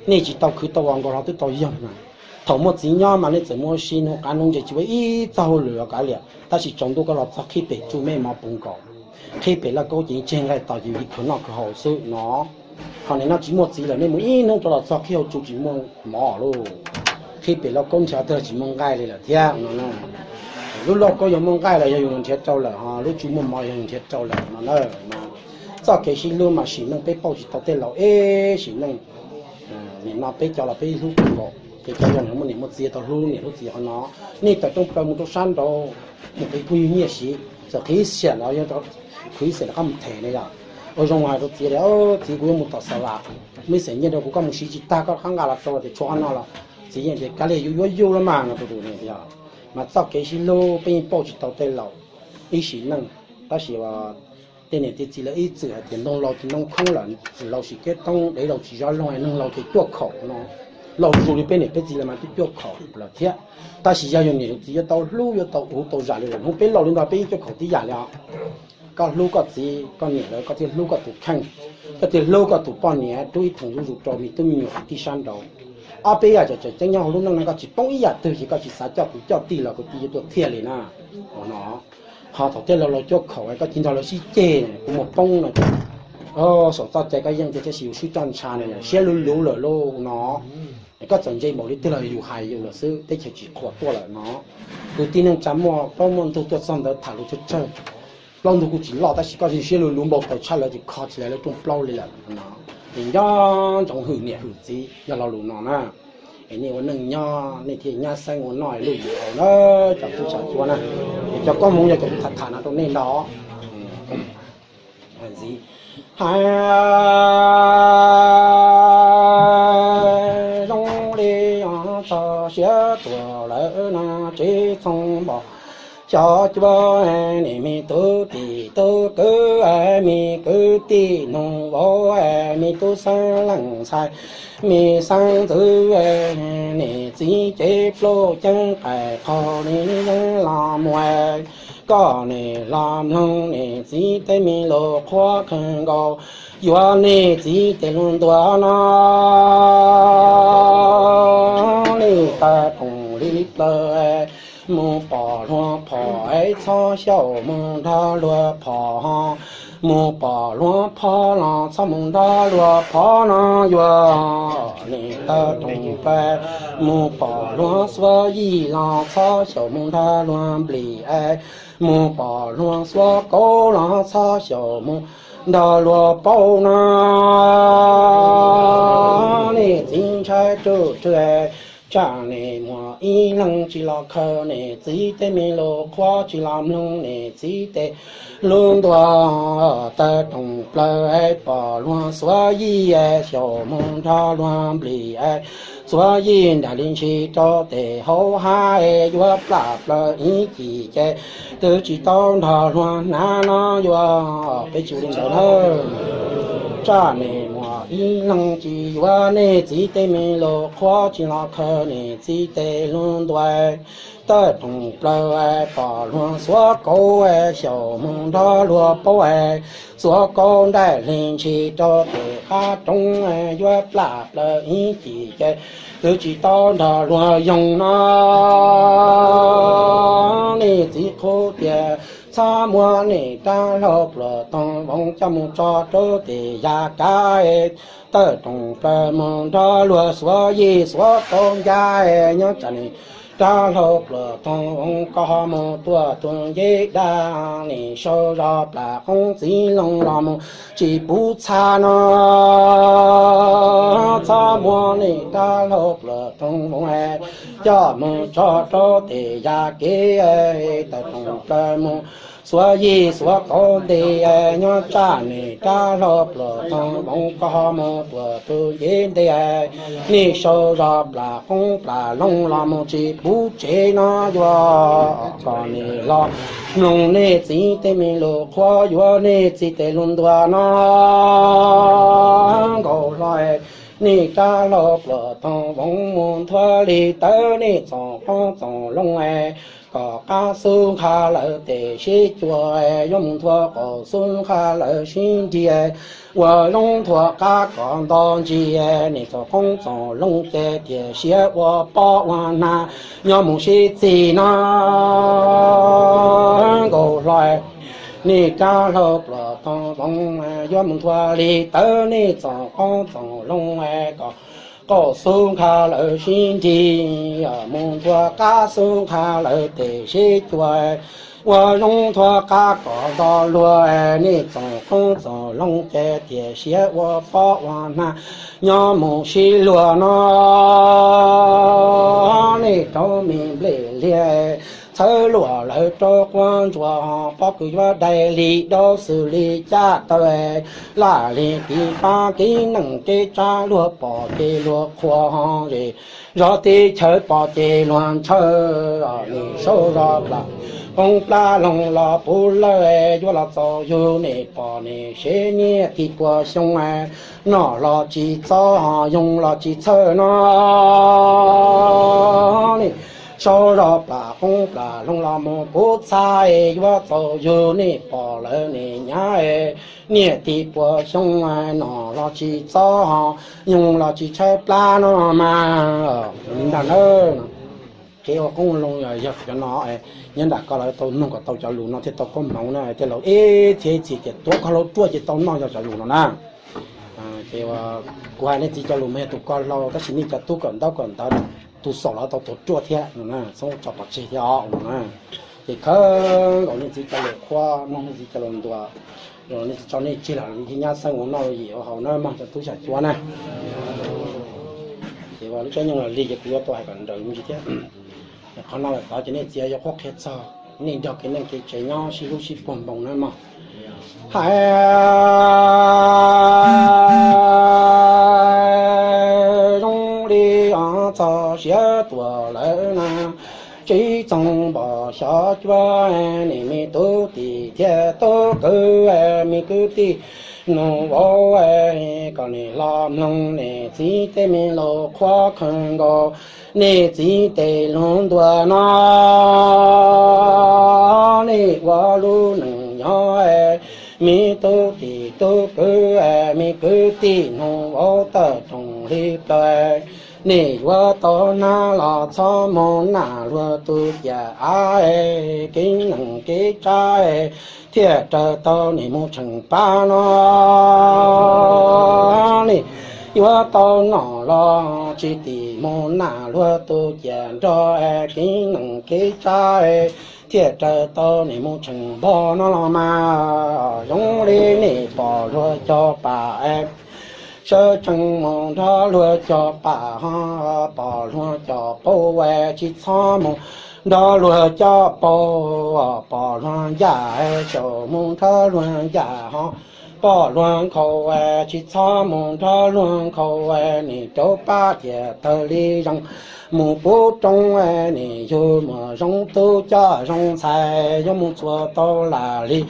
nej tsis tau khwv tau ua nkaus hlo twb tau yoog na. Thaum muaj txiv nyob mas nej txawm muaj ua si nug qav nug ntses tsis ua ib txoj hauj lwm los kav liam, tab sis tsaus ntuj koj los txog qhib pem tsuj mej mov puv nkaus, qhib pem lauj kaub ces yeej tseg nqaij tos yus ib khwv noj khwv haus xwb no. Ho nim no tsis muaj txiv lawm nej mus ib hnub rov los txog qhib hauv tsuj tsis muaj mov lauj, qhib pem lauj kaub nrhiav twg tsis muaj nqaij li lawm thiab no. Lub lauj kaub yog muaj nqaij los yog yus nrhiav rau lawm, ho lub tsuj muaj mov yog yus nrhiav rau lawm no na. Txoj kev sib hlub mas sim neej peb pauj tsis tau tej laus ib sim neej. Nim no peb cov los peb hlub kawg nkaus ces cov yau muaj niam muaj txiv tau hlub niam hlub txiv qhov no. Nej tawm rooj plaws mus rau sab nraud mus qhwv phooj ywg nyiaj siv, txawm qhwv ib xiam los yog qhwv ib xiam rov qab mus them na yom. Ua zoo hais rau txiv tias, txiv, kuv yuav mus tom Xav Vam, muaj ib xiam nyiaj rau kuv, koj mus siv tsis tag koj rov qab nqa los rau tias tshuav qhov no los. Txiv yeej tias kav liam, yus yuav yus los mas no tus tus ne yog. Mas txoj kev sib hlub peb yeej pauj tsis tau tej laus ib sim neej, tab sis tej niam tej txiv lawv ib txwm hais tias ntoo laus ces ntoo khoob lawm, laus sim kev thoob dev laus tsis zov loog, neeg laus ces cuaj khaum no. Laus zus li peb niam peb txiv lawv mas twb cuaj khaum lawm thiab. Tab sis yog yus niam yus txiv yuav tau hlub yuav tau uv tau zam li lawm, hnub peb laus li ntawd peb yeej cuaj khaum tib yam li os. Koj hlub koj txiv koj niam lawv, koj thiaj hlub koj tus kheej, koj thiaj hlub koj tus poj niam, rub ib theem zuj zus rau me tub me nyuam kwv tij sab nraud. Ob peb yam tseem tseem ceeb nyob hauv lub neej no, koj tsis poob ib yam twg ces koj tsis xav coj kuv coj tij los kuv tij yuav tuaj txhiaj li na. Ua no, ho thaum tej laus laus cuaj khaum koj cia nrog lawv sib ceg, kuv muaj poob no ces, saum txoj cai koj yeej tiag tab sis yus swb roj ntsha na, siab luv luv lawm lauj no. Koj txawm ntse npaum li twg los yus hais yus lawm xwb, teb chaws tsis qhuas tuaj lawm no. Kwv tij neej tsa muaj plaub muaj ntug tuaj txog ntawd tham lus tsawg tsawg, plaub ntug kuj tsis loj tab sis koj siab luv luv npau taws tshaj lawv ces kho tsis lawv lawv rooj plaub li lawm no. Ces nco ntsoov hwm niam hwm txiv yog lo lus no na. Es nej ua neej nyob nej thiaj nyab xeeb ua noj luj yim haus na, cov tub cov ntsuag na. Es cov koob hmoov yog cov kuv tham tham no rau nej ntag. Ntxiv, hais zoo li txog siav tuag lawm no tsis txhob npom xyov cuab. Niam me tub tij tub kwv, me kwv tij nus vauv, me tub xeeb leej ntxhais, me xeeb ntxwv, niam txiv cev pluj ceeb qaim qaug li yeeb los muag. Koj niam hlo mloog niam txiv tej me lus qhuab kawg nkaus, yuav niam txiv tej lus ntuas no. Nej tawm rooj li plaws mus pom luag phom, txhob xyaum mus nrog luag phom ho. Mus pom luag phov los txhob mus nrog luag phov no yuav nej tawg roog plaws. Mus pom luag xuav yij los txhob xyaum mus nrog luag nplim es. Mus pom luag xuav kauv los txhob xyaum mus nrog luag paub no. Nej txiv ntshai ruj rwg, tsam nej muaj ib leeg tsis los khaws nej txiv tej me lus qhuab, tsis los mloog nej txiv tej lus ntuas. Tawg roog plaws pom luag xuav yij, xyaum mus nrog luag nplim, xuav yij nram li ntshis rau tes hauv hav, yuav plam plaws ib cim ces twb tsis tau nrog luag hnav no yuav peb tsis li ntawd na. Tsam nej muaj ib leeg tsis yuav nej txiv tej me lus qhuab, tsis los khaws nej txiv tej lus ntuas. Tawg roog plaws pom luag xuav kauv, xyaum mus nrog luag paub, xuav kauv nram li ntshis rau tes qab roob, yuav plam plaws ib cim ces twb tsis tau nrog luag yoog no. Nej txiv qhuab tias txhob muab nej rab hlau pluas toog voov coj mus tso rau tes yaj kav. Tawg roog plaws mus nrog luag xuav yij xuav kauv ncaj, nyob tsam nej rab hlau pluas toog voov koj ho mus tuaj tus ncev daj, nej sau zog plam qoob txiv loo los mus tsis pub txha no. Txhob muab nej rab hlau pluas toog voov coj mus tso rau tes yaj kev. Tawg roog plaws mus xuav yij xuav kauv ntev, nyob tsam nej rab hlau pluas toog voov koj ho mus tuaj tus ncev ntev, nej sau zog plam qoob plam loo los mus tsis pub tsev no yuav kom nej los mloog nej txiv tej me lus qhuab, yuav nej txiv tej lus ntuas no. Nkaus hlo nej rab hlau pluas toog voov mus nthua li tawv nej txoom qoob txoom loo, kom qab xub nqa lawv tes sib cua, yuav mus nthua qaum xub nqa lawv sib nrig, ua zoo nthua qab kom nto ntsis, nej txoom qoob txoom loo ces tias siav ua pob ua hnav nyob mus sib txig no. Nkaus hlo nej rab hlau pluas toog voov, yuav mus nthua li tawv nej txoom qoob txoom loo, kom qaum xub nqa lawv sib nrig, mus nthua qab xub nqa lawv tes sib cua, ua zoo nthua qab kom nto luag, nej txoom qoob txoom loo ces tias siav ua pob ua hnav nyob mus sib luag no. Nej rauv me nplej liag txhawb luam lawv rau quav ntsuas, pob kws yuav dai li daub xws li caj taw, laj li tiv fab kev neej kev tsav luag pom ces luag qhuas, zos teb chaws pom ces luag ntshaw, nej sau zog plam qoob plam loo los puv lawj, yuav los txaus yug nej pom nej sev niaj tib puas xyoo, noj los tsis txob, yoog los tsis txhawj no. Nej sau zog plam qoob plam loo los mus puv txha, yuav txaus yug nej pom lawv nej nyab, niaj tib puas xyoo, noj los tsis txob, yoog los tsis tshaib plab no mas. Li ntag na. Kev ua qoob loo yog cov no, nyob nram ko lawv tau mloog kom tau cov lus no thiaj tau koob hmoov na, thiaj laus ib txhia ib txhis tias tuav koj hlau ruaj ces tau noj yog cov lus no na. Ces kuv hais nej txiv cov lus mas yog tus ko hlau, tab sis nej cov tub kawm ntaub kawm ntawv, tus xaus los tau tuav ruaj thiab no na, txhob tso pov tseg thiab os no na. Ces khawb nkaus nej txiv cov lus qhuab, mloog nej txiv cov lus ntuas, nej txiv tso nej tseg los thiaj nyab xeeb ua noj ua yim ua haus na mog cov tub xyom cuab na. Ces lub caij nyoog los lig ces kuv yuav tau hais kom nrawm me ntsis thiab. Qhov no lawm tod ces nej txiv yuav qhuab qhia txog nej nrog kev neej kev tsav nyob sib hlub sib puag npoo na mog. Hais zoo li txog siav tuaj lawm na, tsis txoog npog xyov cuab, nej me tub tij thiab tub kwv, me kwv tij nus vauv, kom nej los mloog nej txiv tej me lus qhuab kawg nkaus, nej txiv tej lus ntuas no. Nej ua lub neej nyob, me tub tij tub kwv, me kwv tij nus vauv, tawg roog hli plaws, Nim yuav tau nab los txhob mus nam luag tus ciam av, kev neeg kev tsav thiaj raws tau nim mus tseem pab no. Nim yuav tau nom los tsis tim mus nam luag tus ciam nrog, kev neeg kev tsav thiaj raws tau nim mus tseem npog no los mas. Zoo li nim pom luag cog pam, sawv tsees mus nrog luag cog pam ho, pom luag cog paub tsis txhob mus nrog luag cog paub, pom luag ncaj xyaum mus nrog luag ncaj ho, pom luag nkhaus tsis txhob mus nrog luag nkhaus. Nim rau pab tias tawg li zoo mus pub roob, nim yug muam zoo tub coj zoo ntxhais, yuav mus txuas tau lam li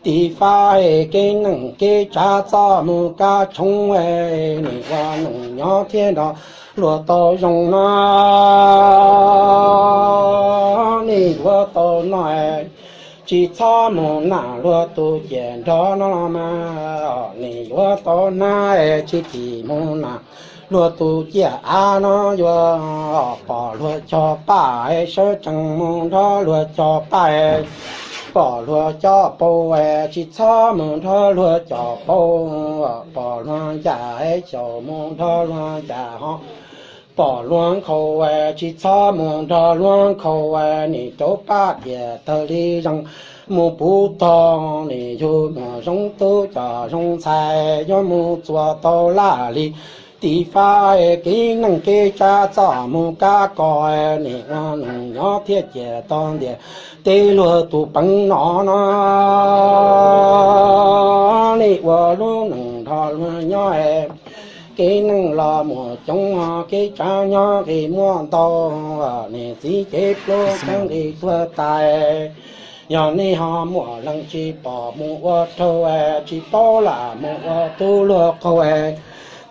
tiv fab, kev neeg kev tsav txoj mus kab tshoob, nim ua neeg nyob thiaj nrog luag tau zoo no. Nim yuav tau noj, tsis txhob mus nam luag tus ciam nrog no los mas. Nim yuav tau nab, tsis tim mus nam luag tus ciam av no. Yuav pom luag cog pam, sawv tsees mus nrog luag cog pam, pom luag cog paub tsis txhob mus nrog luag cog paub, pom luag ncaj xyaum mus nrog luag ncaj ho, pom luag nkhaus tsis txhob mus nrog luag nkhaus. Nim rau pab tias tawg li zoo mus pub tog, nim yug muam zoo tub coj zoo ntxhais, yuav mus txuas tau laj li tiv fab, kev neeg kev tsav txoj mus kab kos, nim ua neeg nyob thiaj ciaj tog ntiag teb luag tus peev no no. Nim ua lub neej nrog luag nyob, kev neeg los muaj coob ho kev tsav nyob nqi muaj ntau, niam txiv cev plub txeeb nqi tuag tas. Yog nej ho muaj leej tsis pom mus ua rau, tsis paub lam mus ua tub luag qaug,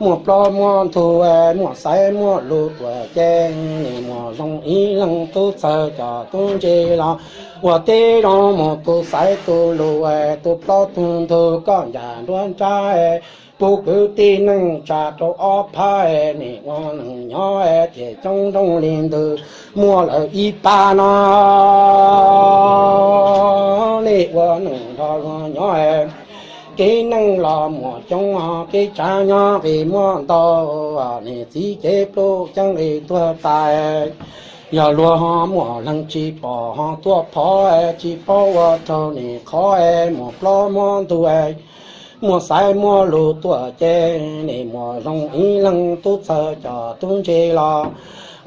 muaj plaub muaj ntug, muaj xaiv muaj lus tuaj ces, nim muaj zoo ib leeg tub txawg coj tub ntse los ua tib zoo mus tu xaiv tu lus, tu plaub tu ntug koj ncaj nruab nrab, pub kwv tij neej tsa rau ob phab, nim ua neej nyob thiaj coob nrooj li ntws muaj lawm ib pab no. Nim ua neej nrog luag nyob, kev neeg los muaj coob ho kev tsav nyob nqi muaj ntau, niam txiv cev plub txeeb nqi tuag tas. Yog luag ho muaj leej tsis pom ho tuaj phov, tsis paub ua rau nim qhov, muaj plaub muaj ntug, muaj xaiv muaj lus tuaj ces, nim muaj zoo ib leeg tub txawg coj tub ntse los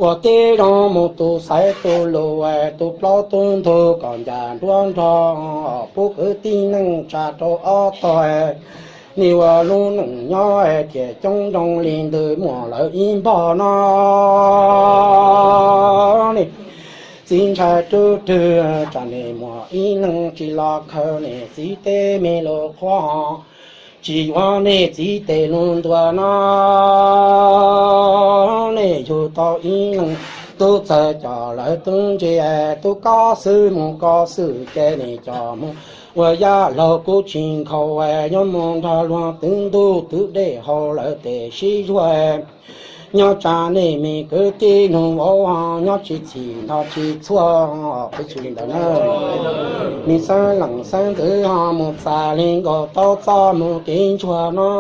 ua tib zoo mus tu xaiv tu lus, tu plaub tu ntug kom ncaj nruab nrog, pub kwv tij neej tsa rau ob tog, nim ua lub neej nyob thiaj coob nrooj li ntws muaj lawm ib npog no. Nim txiv ntshai rub rwg, tsam nim muaj ib leeg tsis los khaws niam txiv tej me lus qhuab ho, tsis yuav niam txiv tej lus ntuas no. Nim yug tau ib leeg tub txawg coj lawv tub ntse, tub koj xwb mus koj xwb ces nim coj mus ua yaj laug kuv tsis nkhaus, yuav mus nrog luag twv ntuj twv dej haus lawv tej sib zuag. Nyob tsam nej me kwv tij nug vauv, nyob tsis txhim nrog tsis txhua, peb tsis li ntawd na. Me xeeb leej xeeb ntxwv ho mus txais li nkaus tau txoj mus kev ntsuag no.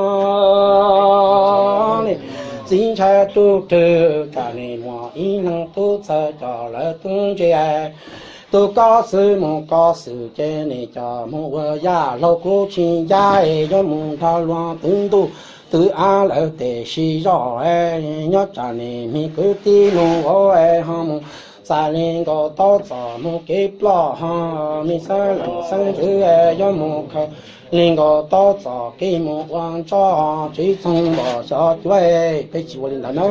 Nim txiv ntshai rub rwg, tsam nim muaj ib leeg tub txawg coj lawv tub ntse, tub koj xwb mus koj xwb ces nim coj mus ua yaj laug kuv tsis ncaj, yuav mus nrog luag twv ntuj twv av lawv tej sib zog. Nyob tsam nim me kwv tij nug vauv, ho mus txais li nkaus tau txoj mus kev ploj ho, me xeeb leej xeeb ntxwv yuav mus khaws li nkaus tau txoj kev mus ua ntsoj, tswv txoog npom xyov cuav, peb tsis ua li ntawd na.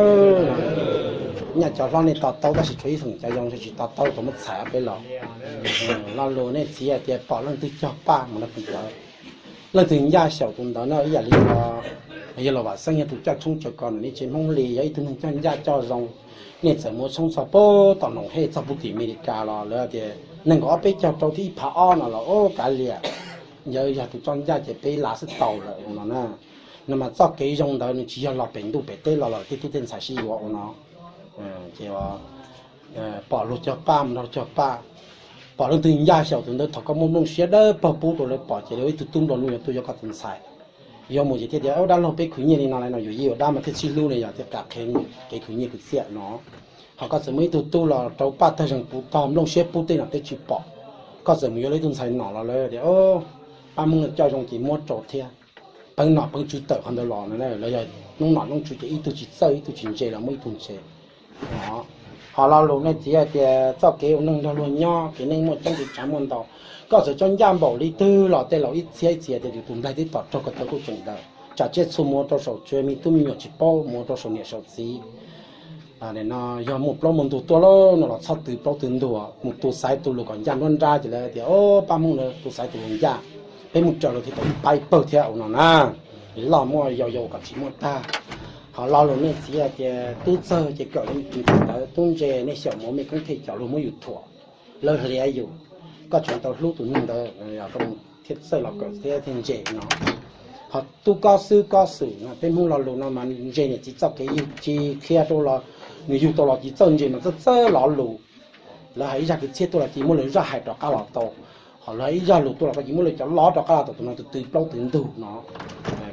Nyaj cov hlob nej to taub tab sis tshuav ib xeem cov zoo tsis to taub tau muab txhais peb los. Lo lus nej txiv hais tias pom leej twg cog paj mus nrog tus ntawd, leej twg ncaj xyaum tus ntawd na. Ib yam li yawg Los Vam Xeeb yog tus coj tshoob tsawv ko ntawm nej tsev Hmoob Lis, yog ib tug neeg coj ncaj coj zoo. Nej txawm mus tshoob txog puag tom Noom Hej txog puag tim Amelikas los lawv tias nees nkaum ob peb caug rau thiab ib phav ob no los ub kav liam, yawg yog tus coj ncaj ces peb lav xwb tau lawm ua no na. No mas txoj kev zoo ntawd nws tsis yog los pem ntuj pem teb los los tej tub tej ntxhais sib yuav ua no. Ces pom luag cog paj mus nrog cog paj, pom leej twg ncaj xyaum tus ntawd, thaum koj muaj nplooj siab dawb paug pub rau lawv pom ces lawv ib tug tub nplua nuj yuav tuaj yog koj tus ntxhais. Yog mus ces thiaj tias, Ub, dab laug, peb khwv nyiaj li no lawm no, yuav yij yuav dab mas thiaj sib hlub ne, yog thiaj kam qhia kev khwv nyiaj khwv txiaj no. Ho koj txawm muaj ib tug tub los rau paj tag zeeg puv tog, nplooj siab pub tej no twb tsis pom, koj txawm mus yuav lawv ib tug ntxhais nom los lawv tias, Pab Hmoob coj zoo ces muab rau thiab. Peev nom peev tswv tawm qhov ntawd los no, lawv yog hnub nom hnub tswv ces ib tug tsis txawj ib tug tsis ntse los muab ib tug ntse. Ho lo lus nej txiv hais tias txoj kev ua neeg nrog luag nyob, kev neej muaj ceeb, kev tsav muaj ntau. Koj txawm tsob ncaj npaum li twg los tej laus ib txhiab ib txhia tias yus tus nplaig twb tom raug ko taw kuj tseem daws, tsam tsiaj txhu mus ua rau saum tsev, me tub me nyuam tsis paub mus ua rau saum niam saum txiv. No yog muaj plaub muaj ntug tuaj lawm no los txhob tw plaub tw ntug, mus tu xaiv tu lus kom ncaj nruab nrab ces lawv tias, Ob, pab Hmoob lawv tu xaiv tu lus ncaj, peb mus raws lawv thiaj tau ib pab ib pawg thiab ua no na. Loj muaj yau yau kom tsis muaj tag. Ho lo lus nej txiv hais tias tub txawg ces kawm li tus ntawd, tub ntse nej xyaum mus mej koob thej coj luag muab yus thuam, lawv hliav yus, koj tseem tau hlub tus neeg ntawd, koj mus thiaj txawj los kawm thiab thiaj ntse no. Ho tub kob xwb kob xwm no, peb Hmoob lo lus no mas ntse niam txiv txoj kev yug tsis qhia rau los nws yug tau los tsis txawj ntse mas txawj txawj lo lus. Lawv hais ib zaj kwv txhiaj tuaj los cia muab lawv zaj hais rov qab los tau. Ho lawv hais ib zaj lus tuaj los koj cia muab lawv cov lov rov qab los tau, tus no tus twv plaub twv ntug no.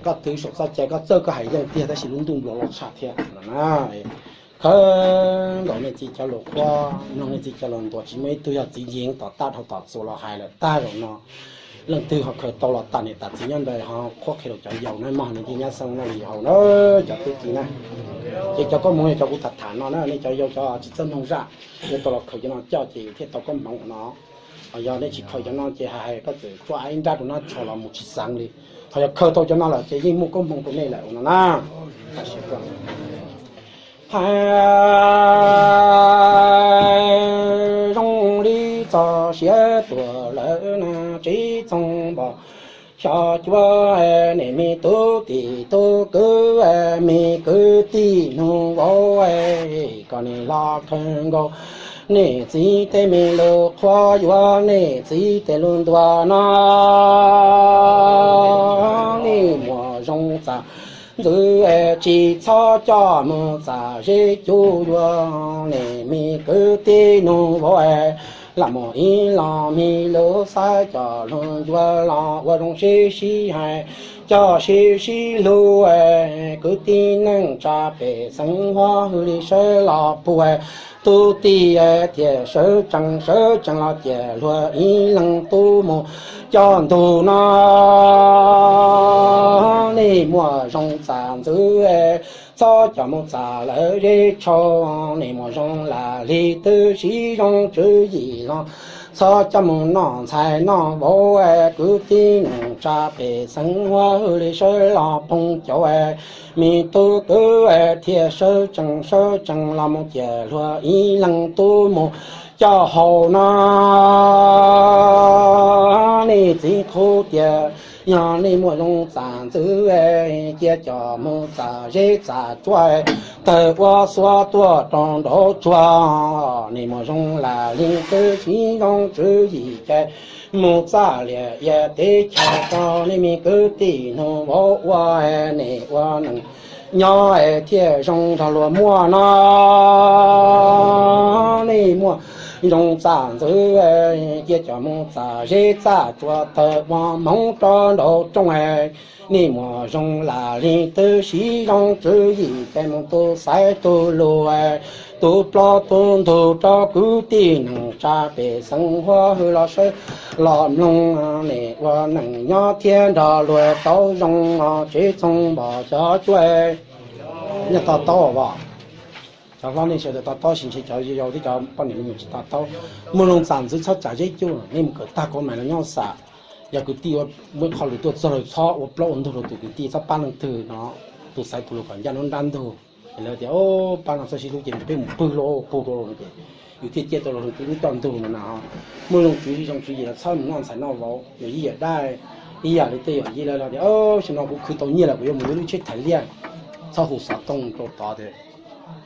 Koj twv saum txoj cai koj txawj koj hais yeej tiag tab sis lub ntuj nplua loj tshaj thiab no na. Khaws nkaus nej txiv cov lus qhuab, mloog nej txiv cov lus ntuas, tsis muaj ib tug yog txiv yeev tom tab dhau tom txuas los hais lawm tag zaum no. Leej twg ho khaws tau los tas niam tas txiv nyob ntawd ho qhuab qhia rau cov yau na, mog nws cia nyab xeeb noj li haus na, cov tub txiv na. Ces cov koob hmoov yog cov kuv tham tham no na, nej cov yau cov tsis txawj mloog zaj, nej tau los khaws cov no coj ces thiaj tau koob hmoov no. Ho yog nej tsis khaws cov no ces hais koj txawm tsuab ib nrab rau nab tsho los mus tsis xeev li. Ho yog khaws tau cov no lawm ces yeej muaj koob hmoov rau nej lawm ua no na. Hais zoo li txog siav tuag lawm na, tsis txoog npog xyov cuab, nej me tub tij tub kwv, me kwv tij nus vauv, kom nej los khaws nkaus nej txiv tej me lus qhuab, yuav nej txiv tej lus ntuas no. Nej muaj zoo txam ntxwv tsis txhob coj mus txam zeb cuj yuav, nej me kwv tij nus vauv, lam muaj ib los me lus xaiv coj luag ncua los ua zoo sib sib hais, coj sib sib hlub, kwv tij neej tsa pej xeem huab hwj li sawv los puag, tub tij thiaj sawv tsees sawv tsees los ciaj luag ib leeg tub mus coj ntug no. Nej muaj zoo txam ntxwv txhob coj mus txam lawv zeb tshau, nej muaj zoo lam li twb siv zoo tswv yim los txhob coj mus noj ntxhais noj vauv, kwv tij neej tsa pej xeem huab hwj li sawv los phoov cauv, me tub kwv thiaj sawv tsees sawv tsees los mus ciaj luag ib leeg tub mus coj haus no. Nej txiv qhuab tias yog nej muaj zoo txam ntxwv, cia coj mus txam zeb txam tsuab, tawg ua xuab tuaj rau nraud tsuag. Nej muaj zoo lam li twb siv zoo tswv yim ces mus txaj liam ia teb chaws rau nej me kwv tij nus vauv ua, nej ua neej nyob thiaj zoo nrog luag muaj no. Nej muaj zoo txam ntxwv, cia coj mus txam zeb txam tsuab, tawg ua hmoov rau nraud rooj. Nej muaj zoo lam li twb siv zoo tswv yim ces mus tu xaiv tu lus, tu plaub tu ntug rau kwv tij neej tsa pej xeem huab hwj los sawv los mloog. Nej ua neej nyob thiaj nrog luag tau zoo, tsis txhob npog xyov cuab. Nej to taub as, cov hlob nej sawv daws to taub, sis ntshe cov yau thiab cov poj niam me nyuam tsis to taub. Muaj zoo txam ntxwv txhob txam zeb cuj, nej mus kawm tag kauv mais los nyob xam. Yog kwv tij ua muaj qho lus tuaj txog lawm txhob ua plaub ua ntug rau tus kwv tij, txhob pab leej twg no, tu xaiv tus lus kom ncaj nruab nrab ntug. Ces lawv tias, Pab no txhob sib hlub ces peb mus pwg hlua pug rau no ces yus thiaj ciaj tau los tus lub coj ntug no na. Muaj zoo tswv zoo tswv yim los txhob mus noj ntxhais noj vauv, yog ib yam dab, ib yam li tej yog ib lawv tias, Xyoo no kuv khwv tau nyiaj lawm kuv yuav mus yuav lub tsheb thais liaj, txhob hu xov tooj rau tod tias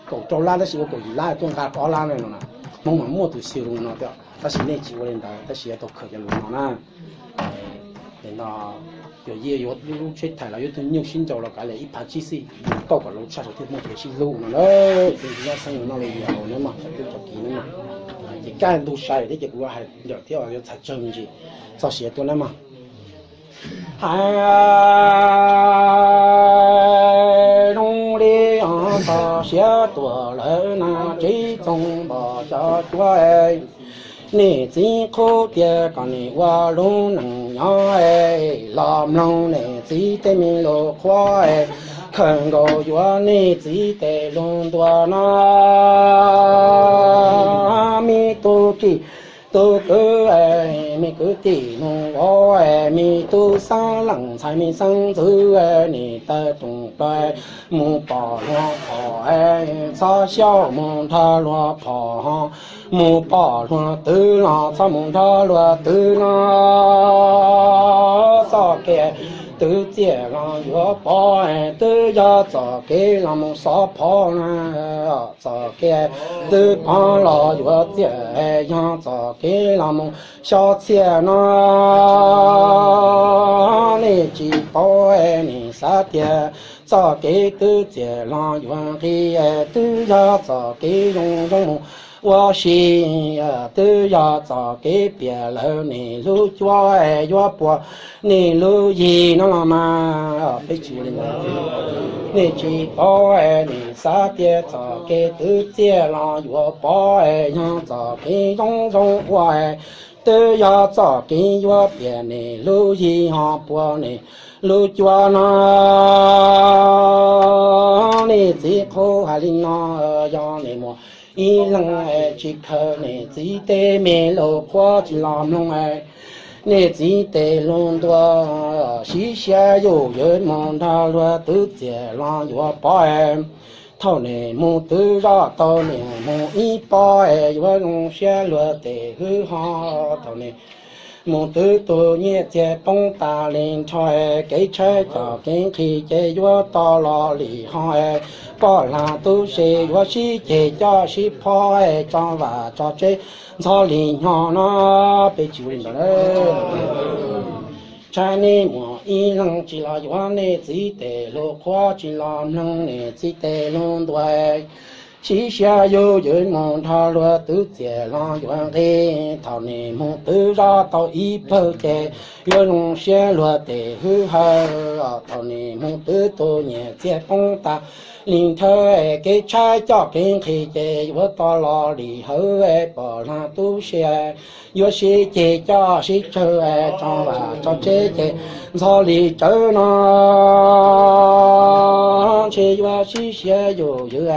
kaum rau lab tab sis ua kaum yim lab tuaj nqa ob lab no na. Hmoob mas muaj tus xyw zoo no tias, tab sis nej tsis ua li ntawd tab sis yuav tau khaws cov lus no na. No, yog yeej yuav lub tsheb thais los yuav tug nyuj sib nraus los kav liam ib phav tsib xij, tau kom lub tshaj saum thiaj muaj kev sib hlub no na. Tus nyob xeeb no li yog no mas cov tub cov kiv no, ces kaj ntug sai thiab ces kuv hais ntawm thiab yuav txhais tsawg me ntsis txog siav tuaj na mog. Hais zoo li txog siav tuaj lawm na, tsev txoos npog xyov cuab, nej txiv qhub tias kom nej ua lub neej nyob los mloog nej txiv tej me lus qhuab, khaws nkaus yuav nej txiv tej lus ntuas no. Me tub tij tub kwv, me kwv tij nus vauv, me tub xeeb leej ntxhais me xeeb ntxwv, nej tawg rooj plaws mus pom luag phom, txhob xyaum mus nrog luag phom, mus pom luag twv los txhob mus nrog luag twv no. Txoj kev twv txiaj los yuav pov, twb yog txoj kev los mus xov phov na. Txoj kev twv pov los yuav txiaj, yog txoj kev los mus xyov txiaj no. Nej tsis paub, nej xav tias txoj kev twv txiaj los yuav nqis, twb yog txoj kev zoo zoo mus ua si, twb yog txoj kev piam lawm nej lub cuab, yuav puas nej lub yig no los mas. Peb tsis ua li ntawd. Nej tsis paub, nej xav tias txoj kev twv txiaj los yuav pov, yog txoj kev zoo zoo ua, twb yog txoj kev yuav piam nej lub yig ho puas nej lub cuab no. Nej txiv qhub hais li no, yog nej muaj ib leeg tsis khaws nej txiv tej me lus qhuab tsis los mloog nej txiv tej lus ntuas, siv siab yuj ywm mus nrog luag twv txiaj los yuav pov. Thaum nej mus twv zoj tau nej mus ib pob, yuav zoo siab luag tej hwj ho. Thaum nej mus twv tus nyiaj txiag poob tas li nrho, kev tshaib coj kev nqhis ces yuav tau los li ho. Poj lag tub se yuav sib ceg coj sib phob, tso vaj tso tsev ntxhov li nyo no. Peb tsis ua li ntawd. Ntshai nej muaj ib leeg tsis los yuav nej txiv tej lus qhuab tsis los mloog nej txiv tej lus ntuas, siv siab yuj ywm mus nrog luag twv txiaj los yuav nqis. Thaum nej mus twv zoj tau ib plawg ces yuav zoo siab luag tej hwj hawm. Thaum nej mus twv tus nyiaj txiag poob tas li nrho, kev tshaib coj kev nqhis ces yuav tau los li hawv. Poj lag tub se yuav sib ceg coj sib tsawg, tso vaj tso tsev ces ntxhov li tsawv no. Ntshe yuav sib siab yuj ywm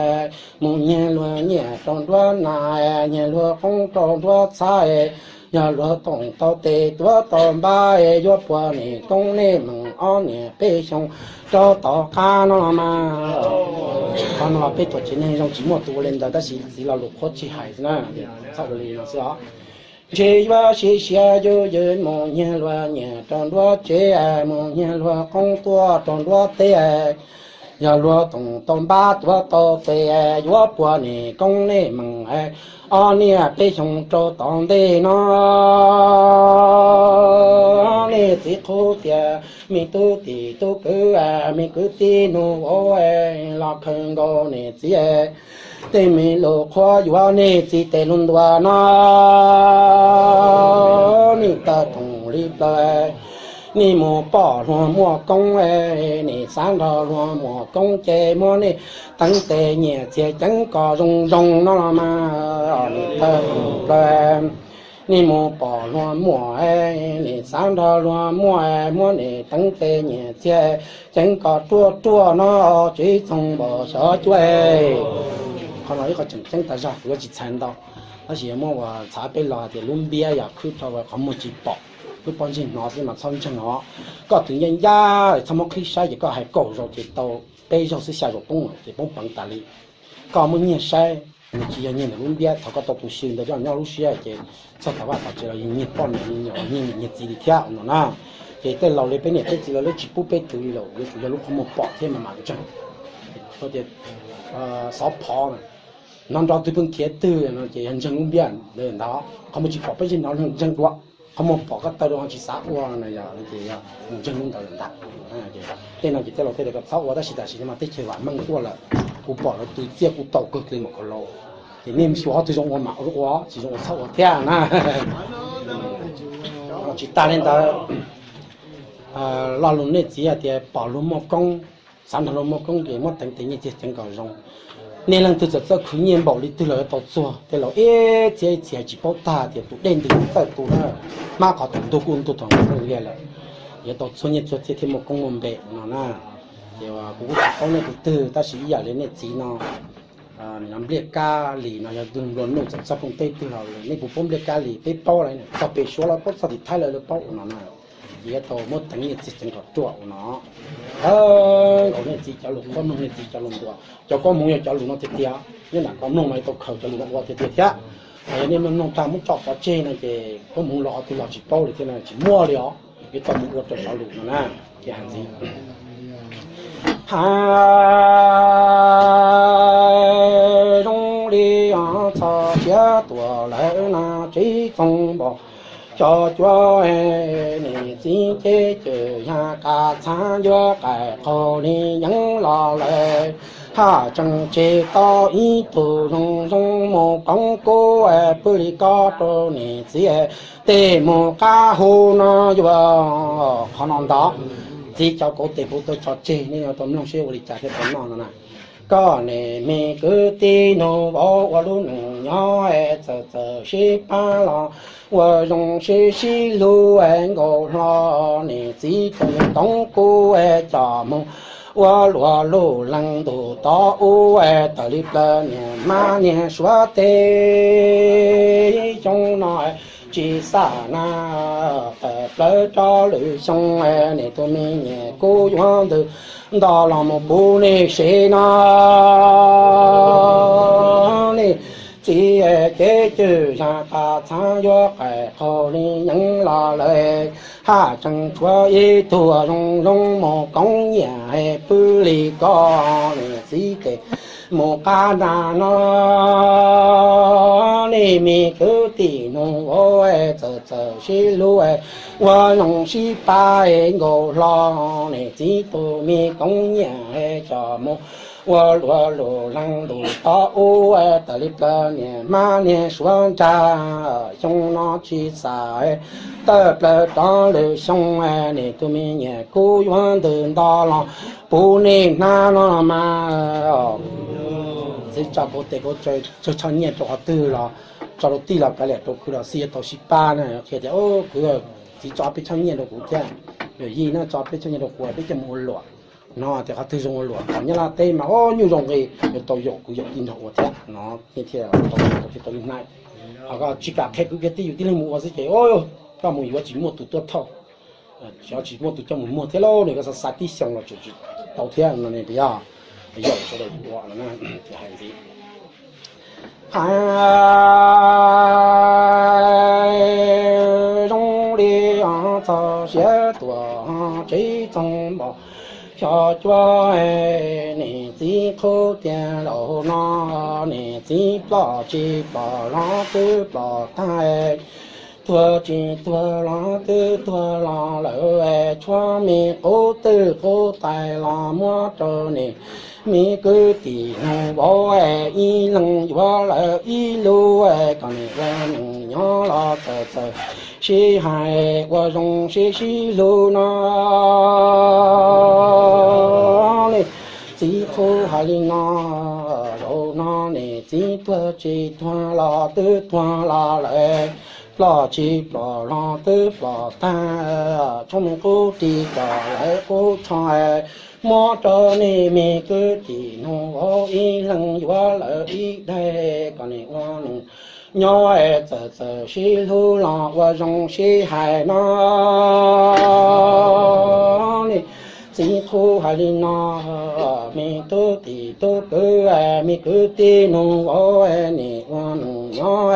mus nyiag luag nyiaj rau nruab nas, nyiag luag qoob rau nruab txhab. Yog luag toom tau tes tuav tau npab, yuav puas nej koob nej meem ob niam peb xyoo rau tom qab no los mas. Qhov no peb tuam tsev neeg zoo tsis muaj tus ua li ntawd tab sis txiv lo lus qhuab tsis hais na, txhob ua li no xwb os. Ntshe yuav sib siab yuj ywm mus nyiag luag nyiaj rau nruab tsev, mus nyiag luag qoob tuaj rau nruab teb. Yog luag toom tau npab tuav tau tes, yuav puas nej koob nej meem ob niam peb xyoo rau tom ntej no. Nej txiv qhub tias me tub tij tub kwv, me kwv tij nus vauv, los khaws nkaus nej txiv tej me lus qhuab yuav nej txiv tej lus ntuas no. Nej tawg rooj li plaws, nej mus pom luag muaj koob, nej xav nrog luag muaj koob ces muab nej teev tes nyiaj txiag ceev kom zoo zoo no los mas. Nej tawg rooj li plaws, nej mus pom luag muaj, nej xav nrog luag muaj, muab nej teev tes nyiaj txiag ceev kom ruaj ruaj no, tsev txoos npog xyov cuab. Qhov no ib qho tseem ceeb tas zog kuv yuav tsis txhais ntau, tab sis yuav muab ua txhav peb los hais tias lub npiab yog khwb rau qhov muag tsis pom, lub pob ntseg hnov xwb mas txhob ntseeg os. Koj tus ncaj ncaj txhob muab qhib saib ces koj hais kaum zaus ces tau peb zaug xwb xya zaus poob ces poob peev tas li. Koj muab nyiag saib, nws tsis yog nyiag ntawm lub npiab, thaum koj tau tus xyw ntawd coj nyob lub siab ces txog tom vaj tom tsev los yog nyiag poj niam nyiag txiv li thiab no na. Ces tej laus li peb niam peb txiv los lawv tsis pub peb twv li lawm, yuav tsum yog lub qhov muag pom thiab mas mam ntseeg. Tias xov phov, hnov nrov twg pheej khiav twg no ces yog ntseeg lub npiab ntawd. Qhov muag tsis pom peb tsis hnov ntseeg dua. qhov muag pom koj taw rau ho tsis xav ua no yog ces yog mus ntseeg lub ntawd lawm ntag. Tej no ces tej laus thiaj tias koj txhob ua, tab sis tam sim no mas teb chaws vam meej tuaj lawm, kuv pom lawv tu txiaj kuj tau kawg li mas koj laus, ces nej xyuas qhov twg zoo ua mam ua, tsis zoo ua txhob ua thiab na. Tsis tas li ntawd, lo lus nej txiv hais tias pom luag muaj koob, xav nrog luag muaj koob ces muab teev tes nyiaj txiag ceev kom zoo. Nej leej twg txawm txawj khwv nyiaj npaum li twg los yuav tau txuag. Tej laus ib txhia ib txhia tsis paub tag tias tus dej ntws txawj tu na, hmab qhov thaum ntug kuj ntug thaum ntug li lawm, yuav tau txuag nyiaj txuag txiaj thiaj muaj koob muaj npe no na. Ces kuv kuj tsis paub nej tus twg tab sis ib yam li nej txiv no, Npliaj Kab Lis no yog tus nplua nuj txawm txog koog teb twg los nej puas paub Npliaj Kab Lis? Peb paub lawm, txog pem Suav los paub, txog tim Thaib lawv paub ua no na. Ces yuav tau muab teev nyiaj txiag ceev kom ruam ua no. Nkaus nej txiv cov lus, koj mloog nej txiv cov lus ntuas, cov koj hmoov yog cov lus no tiag tiag, nyob nram koj mloog mas yuav tau khaws cov lus no ua tiag tiag thiab. Yog nej mloog mloog tag muab tso pov tseg no ces koj hmoov los qhov twg los tsis paub li thiab no tsis muaj li os. Yuav tau mus ua raws cov lus no na. Ces hais ntxiv, hais zoo li txhos siav tuam lawm no tsis txoos npaum xyov cuab, niam txiv ces cwm yag qas txhab yuav qais qaug li yeeb los lawm, haj tseem tseg tau ib tug zoo zoo mus koom kub pwg li kob rau niam txiv tej mus qab hu no yuav qhov no ntag. Txiv cov kauv tes kuv tau tso tseg, nej yuav tau mloog seb ua li cas thiaj tau noj no na. Koj niam me kwv tij nus vauv ua lub neej nyob txawm txawm sib pab los ua zoo sib sib hlub nkaus hlo, niam txiv cov koom kub coj mus ua luag lub leej ntuj tod ub tawm li plaws niag mab niag suav teb. Xyoo no tsis xam na, tawm plaws rau lwm xyoo, niam tus me nyuam kub yuav ntws nto los mus puv nej sev no. Niam txiv ces cwm yag qas txhab yuav qais qaug li yeeb los lawm, haj tseem tshuav ib tug zoo zoo mus koom nyiaj pwg li kob, niam txiv ces mus qab na no. Nej me kwv tij nus vauv txawm txawm sib hlub ua zoo sib pab nkaus hlo, niam txiv tus me koom nyiaj coj mus ua luag lub leej ntuj tod ub tawm li plaws niag mab niag suav nrag. Xyoo no tsis xam, tawm plaws rau lwm xyoo, niam tus me nyuam kub yuav ntws nto los puv nej hnab no los mas. Txiv tso kauv tes kauv taw, tso nyiaj rau qhov twg los tso rau tij los kav liam rau kwv los xij yuav tau sib pab na. Qhia tias, kwv, txiv tso peb choj nyiaj rau kuv thiab, yawm yij na tso peb choj nyiaj rau kuv peb coj mus ua luam no, tias qhov twg zoo ua luam, nyob Nyab Laj teb mas o nyuj zoo nqi, yuav tau yaum kwv yaum tij nrog ua thiab no, thiaj tau, thiaj tau lub hnab. Ho koj tsis kam qhia kwv qhia tij yus tib leeg mus ua xwb ces koj mus yuav tsis muaj tus tuaj thauj, xyov tsis muaj tus coj mus muag thiab lauj, nws koj xav xav tib xyoos los tseem tsis tau thiab no ne. Yog, yog sawv daws ua no na, ces hais ntxiv, hais zoo li txhos siav tuam tsis txoos npaum xyov cuab, niam txiv qhuab tiag zaum no, niam txiv ploj tsis ploj los twb ploj tag, tuag tsis tuag los twb tuag los lawm, tshuav me qub twj qub tais los muab rau niam me kwv tij nus vauv, ib leeg yuav lawm ib lub, kom niam ua neej nyob los txawm txawm sib hais ua zoo sib sib hlub no. Niam txiv qhuab hais li no, zaum no niam txiv tuag tsis tuag los twb tuag los lawm, ploj tsis ploj los twb ploj tag, tshuav me qub ris kom lawv qub tsho, muab rau niam me kwv tij nus vauv ib leeg yuav lawm ib daim, kom niam ua neej nyob txawm txawm sib hlub los ua zoo sib hais no. Niam txiv qhuab hais li no, me tub tij tub kwv, me kwv tij nus vauv, niam ua neej nyob,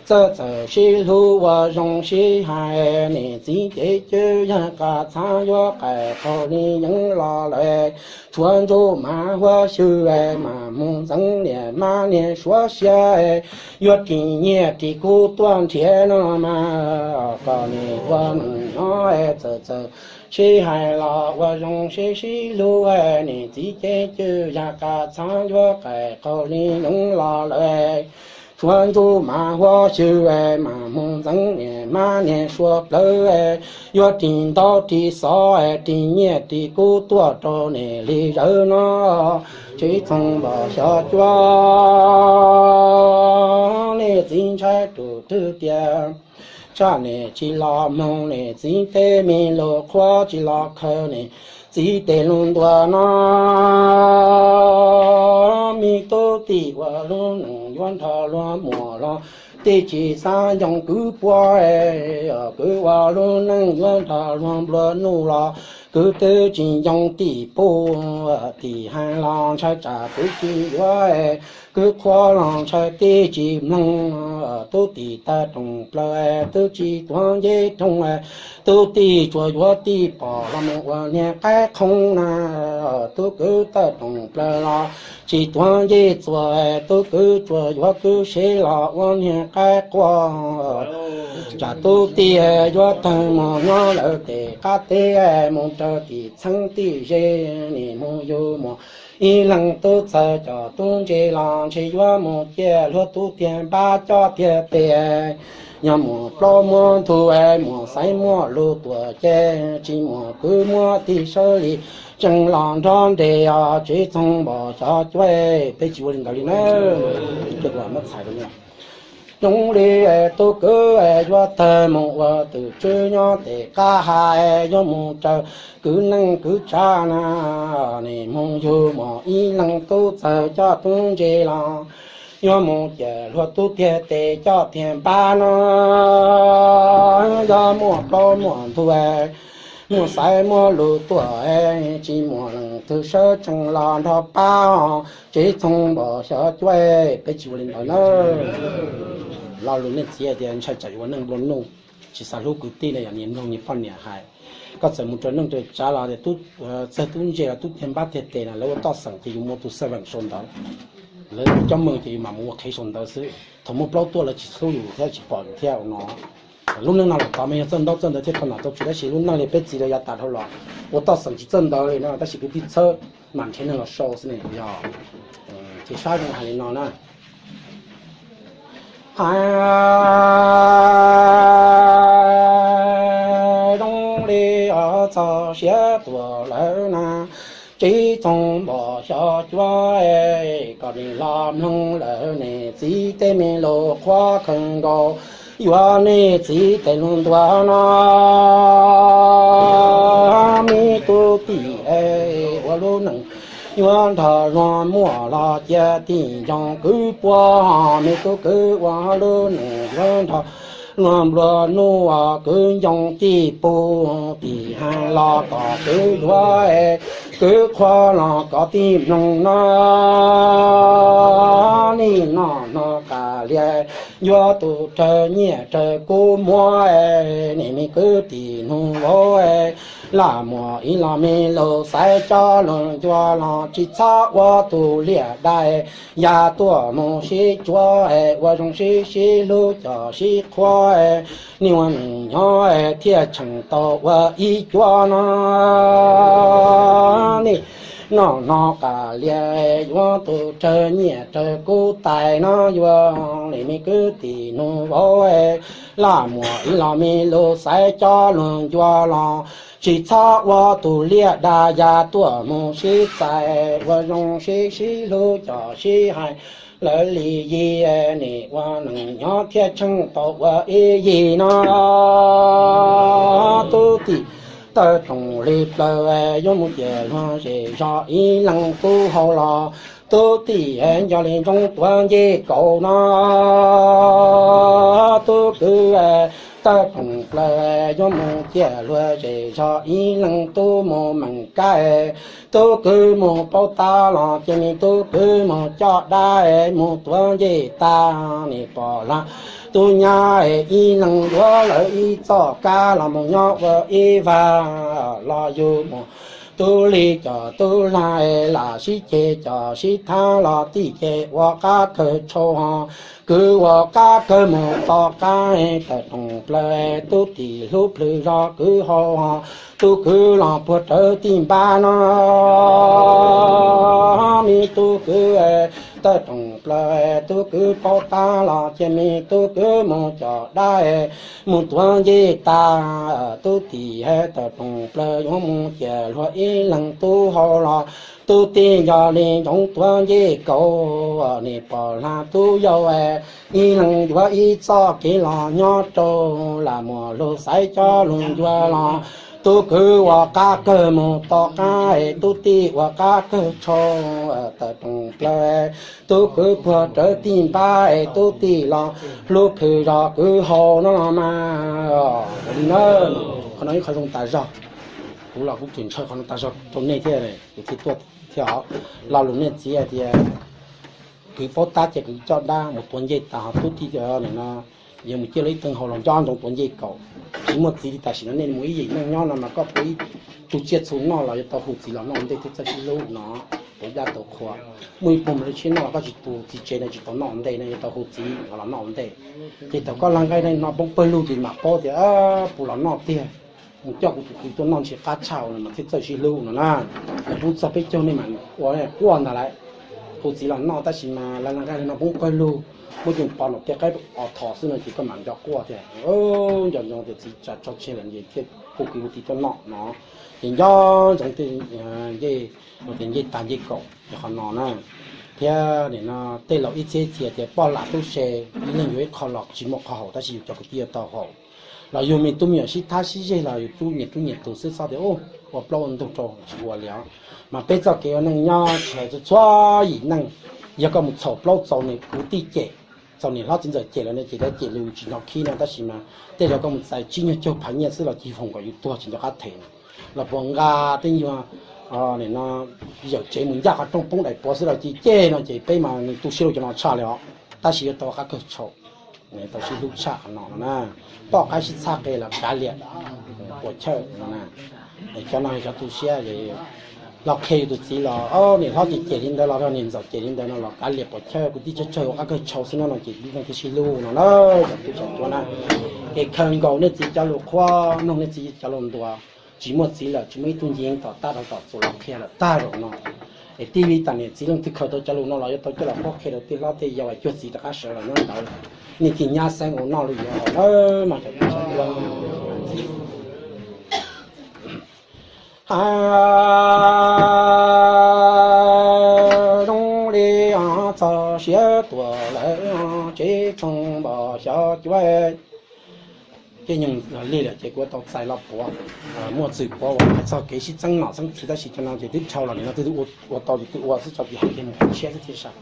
txawj txawm sib hlub ua zoo sib hais, niam txiv cev cwj yog qas txhab yuav qais qaug li yeeb los lawm. Tshuav ntsuj mas huab xyw mas mus ntxeev niam mab niag suav sia, yuav ris nyiaj ris kub tuaj nrhiav no mas kom niam ua neej nyob txawm txawm sib hais los ua zoo sib sib hlub, niam txiv cev cwj yog qas txhab yuav qais qaug li yeeb los lawm. Tshuav ntsuj mas huab xyw mas mus ntxeev niam mab niag suav plawv, yuav ris ntaub ris xov ris nyiaj ris kub tuaj rau niam li zawv no. Tsis txhob npam xyov cuab, niam txiv ntshai tus twg tiag, tsam niam tsis los mloog niam txiv tej me lus qhuab, tsis los khaws niam txiv tej lus ntuas no. Me tub tij ua lub neej yuav nrog luag muam los, tij tsis xav ncoo kwv puab, kwv ua lub neej yuav nrog luag nplua nuj los, kwv twb tsis ncoo tij pub, tij hais los ntshai tsam kwv tsis yuav, kwv qhuab los ntshai tij tsis mloog. Tub tij tawg rooj plaws twb tsis tuav nceb rooj, tub tij tsuas yuav tij pom los mus ua niag qaib qhoob na. Tub kwv tawg rooj plaws los tsis tuav nceb txuas, tub kwv tsuas yuav kwv sev los ua niag qaib quaj. Tsam tub tij yuav tawg mus nyob lawv tej qab teb, mus raws tim txheeb tim ze, nim mus yug mus ib leeg tub txawg coj tub ntse los ntshe yuav mus ciaj luag tub tiag npab coj tiag tes. Yog muaj plaub muaj ntug, muaj xaiv muaj lus tuaj ces, tsis muaj kwv muaj tij sawv li, tseem los nrog nres os, tsis txhob npam xyov cuab. Peb tsis ua li ntawd li na. Muab txhais rau zoo li tub kwv yuav tawg mus ua tus tswv nyob tej qab ha, yuav mus raws kwv neej kwv tsav na, nim mus yug mus ib leeg tub txawg coj tub ntse los, yuav mus ciaj luag tub tiag tes coj tiag npab no. Yog muaj plaub muaj ntug, muaj xaiv muaj lus tuaj, tsis muaj leej twg sawv tsees los nrog pab, tsis txhob npam xyov cuab. Peb tsis ua li ntawd na. Lo lus nej txiv tias ntshai tsam yuav ua neej nplua nuj, tsis xav hlub kwv tij na, yog niam mloog niam poj niam hais. Koj txawm mus raws neej raws tsav los tias tub txawg tub ntse los tub tiag npab tiag tes na, lawv ua toj xeem ces yus mus tus xeem sau ntawv, lawv tus coj mus ces yus mam mus ua qhev sau ntawv xwb. Thaum muaj plaub tuaj lawv tsis hlub yus thiab tsis pom yus thiab no. Lub neej no los tod mas yog txawj ntaub txawj ntawv thiaj tau nam tau tswv, tab sis lub neej li peb txiv lawv yav tas dhau los ua toj xeem tsis txawj ntawv li no, tab sis kwv tij txhawb mam nrhiav neeg los sau xwb ne. Yog ces sab zoo hais li no na. Hais zoo li txog siav tuaj lawm na, tsis txhob npam xyov cuab, kom nim los mloog lawm niam txiv tej me lus qhuab khaws nkaus, yuav niam txiv tej lus ntuas no. Me tub tij ua lub neej yuav nrog luag muam los cia tij ncoo kwv puab, me tub kwv ua lub neej yuav nrog luag nplua nuj, kwv ncoo tij pub, tij hais los kom kwv yuav, kwv qhuab los kom tij mloog no. Nim no no qas lias yuav tus raws nyiaj raws kub muab, niam me kwv tij nus vauv, lam muaj ib los me lus xaiv coj luag ncua los tsis txhob ua tus liaj dais, yam tuaj mus sib tsuav, ua zoo sib sib hlub coj sib qhuab, nim ua neej nyob thiaj tseem tau ua ib cuab no. Nim no no qas lias yuav tus raws nyiaj raws kub tais no, yuav niam me kwv tij nus vauv, lam muaj ib los me lus xaiv coj luag ncua los tsis txhob ua tus liaj dais, yam tuaj mus sib txais, ua zoo sib sib hlub coj sib hais lawv li yig, nim ua neej nyob thiaj tseem tau ua ib yig no. Tub tij tawg rooj li plaws, yuav mus ciaj luag zej zog ib leeg tub hau los, tub tij nco li ntsoov tuav ncej kaus no. Tub kwv tawg rooj plaws, yuav mus ciaj luag zej zog ib leeg tub mus meem kab, tub kwv mus paub tab los cia me tub kwv mus coj dab, mus tuav ncej tag, nim pom hla tub nyab ib leeg yuav lawv ib txoj kab los mus nyob ua ib vag, los yug mus tub lig cov tub lag lam sib ceg cov sib thab los tij ces ua qab kawg tshau, kwv ua qab kawg mus tom qab, tawg rooj plaws, tub tim hlub plhws zog kwv hau, tub kwv los puag rawv tij npab no, me tub kwv tawg rooj plaws, tub kwv paub tab los cia me tub kwv mus coj dab, mus tuav ncej tag, tub tim tawg rooj plaws yuav mus ciaj luag ib leeg tub hau los tub tij nco li ntsoov tuav ncej kaus, nim pom hla tub yau ib leeg yuav ib txoj kev los nyob rau, lam muaj lug xaiv cov lug ncua los tub kwv ua qab kawg mus tom qab, tub tij ua qab kawg tshau, tawg rooj plaws, tub kwv puag rawv tij npab, tub tij los hlub plhws zog kwv hau no los mas. Li na, qhov no ib qho zoo tas zog, kuv los kuv tseem ntshaw qhov no tas zog rau nej thiab, kuv thiaj tuaj thiab os. Lo lus nej txiv hais tias kwv paub tab ces kwv coj dab mus tuav ncej tas, ho tub tij no yuav mus ciaj luag ib teev hau los nco ntsoov tuav ncej kaus. Tsis muaj txiv li tam sim no nej mus ib yim neej nyob no mas koj puas ib tug tsiaj txhu noj los yuav tau hu txiv los noj ua ntej thiaj txawj sib hlub no, puas dab tau qhua. Muaj ib pug mas lub tsheb noj los koj tsis tu txiv tsev no tsis tau noj ua ntej no yuav tau hu txiv los noj ua ntej. Ces thaum koj lag nqaij no poob pawg lug ces mam paub tias puas los noj tiag. Mus coj kuv tus kwv tuaj noj ntshe qab tshaj no mas thiaj txawj sib hlub no na. Yog poob txog peb caug nej mam ua quaj ntag lauj. Hu txiv los noj tab sis mas lag lag nqaij no poob pawg lug, muab coj pov nram tej qaib os thom xwb no ces koj mam nco quaj tias nco ntsoov tias txiv tsa tso tseg lawm ces thiaj hu kwv hu tij tuaj noj no. Ces nco ntsoov tej ncej, tias ncej tag ncej kaum ces qhov no na. Thiab nim no tej laus ib txhiab ib txhia tias poj lam tub se, ib leeg yuav ib qho los tsis muaj qhov haum tab sis yus cov kwv tij yuav tau haum. Los yug me tub me nyuam sib thab sib zeg los yus tub nyias tub nyias tus xwb txhob tias ua plaub ua ntug rau tsis ua li os. Mas peb txoj kev ua neej nyob tsis hais txhua yim neej, yog koj mus txhaum plaub txaus niam kwv tij cem, txaus niam hlob txiv ntxawm cem lawm no ces lawv cem lus tsis hnov khib no tab sis mas tej zaum koj mus txais tsib nyuag caug phav nyiaj xwb los cia foom kom yus tuag tsis nco qab them no. Los puas nqa tej nyuag no yawm tsev mus ncaj qhov rooj poob daim puav xwb los cia cem no ces peb mas nws tu siab rau cov no tshaj li os. Tab sis yuav tau qab kawg tshau, tau sib hlub tshaj qhov no no na. Toj qaib sib txhab qe los kav liam puas chawj no na. Cov no cov tu siab, los qhia yus tus txiv los niam hlob ces cem li ntawd los niam ntxawm cem li ntawd no los kav liam puas chawj, kwv tij tsawg tsawg ua qab kawg tshau xwb no no ces lub neej thiaj sib hlub no na. Cov tub cov cuab na, es khaws nkaus nej txiv cov lus qhuab, mloog nej txiv cov lus ntuas. Tsis muaj txiv lawm tsis muaj ib tug nce tom tab rau tom txuas los qhia lawm tag zaum no. Es tij li tam niam txiv leej twg khaws tau cov lus no los yuav tau coj los qhuab qhia rau tej hlob tej yau es cuag txiv rov qab sawv los nyob ntawd. Nej cia nyab xeeb ua noj li yuav haus na, mas cov tub cov cuab. Zoo li txog siav tuaj lawm, tsev txhoov npog xyov cuab. Caij nyoog lig lawm ces kuv tau txais los puav, muaj txwm puav uas hais txog kev sib txeeb nom txeeb tswv tab sis cov no ces twb dhau los nim no twb ua tau ces twb ua xwb, tso ces hais kiag mus qhov tshiab xwb thiaj sab.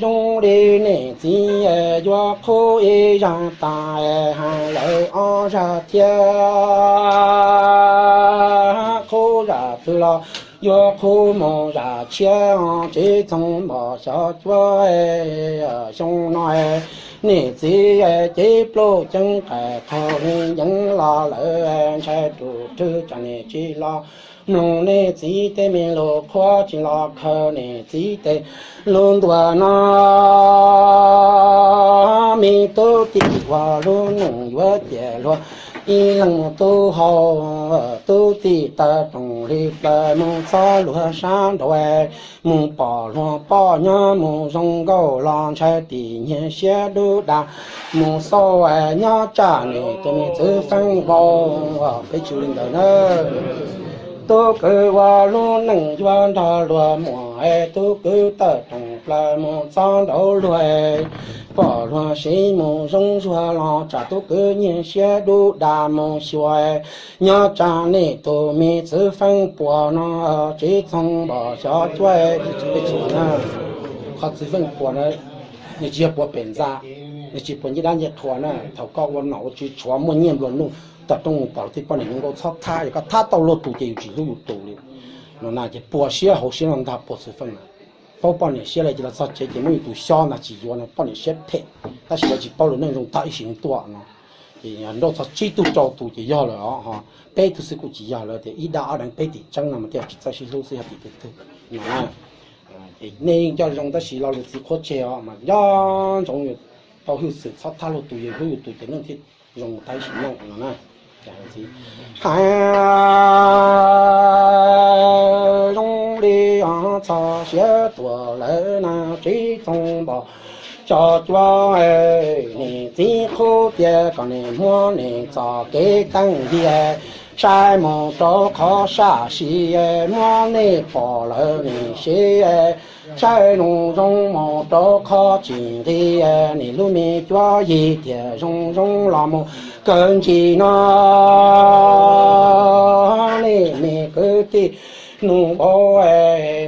Zoo li niam txiv yuav qhub ib zaj tas, hais lawm ob zaj thiab, qhub zaj twg los yuav qhub mus zaj tshiab, tsev txhoov npog xyov cuab. Xyoo no niam txiv cev pluj ceeb qais qhaug li yeev los lawm, ntshai tus rwg tsam niam tsis los mloog niam txiv tej me lus qhuab, tsis los khaws niam txiv tej lus ntuas no. Me tub tij ua lub neej yuav ciaj luag ib leeg tub hau, tub tij tawg rooj hli plaws mus txog luag sab nraud, mus pom luag poj nyob mus zoo nkauj los ntshai tim nyiag siab dub dag, mus xauj nyob tsam nim tus me txwv feeb vau. Peb tsis li ntawd na. Tub kwv ua lub neej yuav nrog luag muam, tub kwv tawg rooj plaws mus txog nraud luag, pom luag siv mus zoo zuag los tsam tub kwv nyiag siab dub dag mus xyuas, nyob tsam nim tus me txwv feeb puas no, tsev txhoov npog xyov cuab. Qhov txwv feeb puas na, nws tsis yog puas pem ntxa, Tsis puas ncej dab ncej qhua na, thaum koj ua nom ua tswv tshuav muaj nyiaj nplua nuj, tawm rooj mus pom luag tej poj niam zoo nkauj txhob thab, yog koj thab tau luag tus ces yus tsis hlub yus tus li no na. Ces puas siab hauv siab no ntag puas xwm feej na. Paub poj niam siab li ces los txog tsev ces muab yus tus xyob ntag tsis yuav no, poj niam siab phem, tab sis lawv tsis paub lus neej zoo tag ib sim neej tuaj no. Ces nrauj txog tsib tug rau tus ces yog lawm os, ho peb tug xwb kuj tsis yog lawm, tias ib dab ob deev peb tim tseeb no mas thiaj tsis txawj sib hlub xwb, yog tim tus twg no na. Ces nej yeej coj zoo tab sis lo lus txiv qhuab tseg os mas nco ntsoov, tau hwj xwm txhob thab luag tus, yus hlub yus tus ces neej thiaj zoo tag ib sim neej no na. Hais zoo li txog siav tuam lawm na, tsib txoog npos tso cuab, nim txiv qhub tias kom nim muab nim txoj kev teej yig, saib mus rau qhov sam sim, muab nej pom lawm nim siv, saib zoo zoo mus rau qhov tsis nqig, nim lub me cuab yig tias zoo zoo los mus kawg ntsis no. Nej me kwv tij nus npau,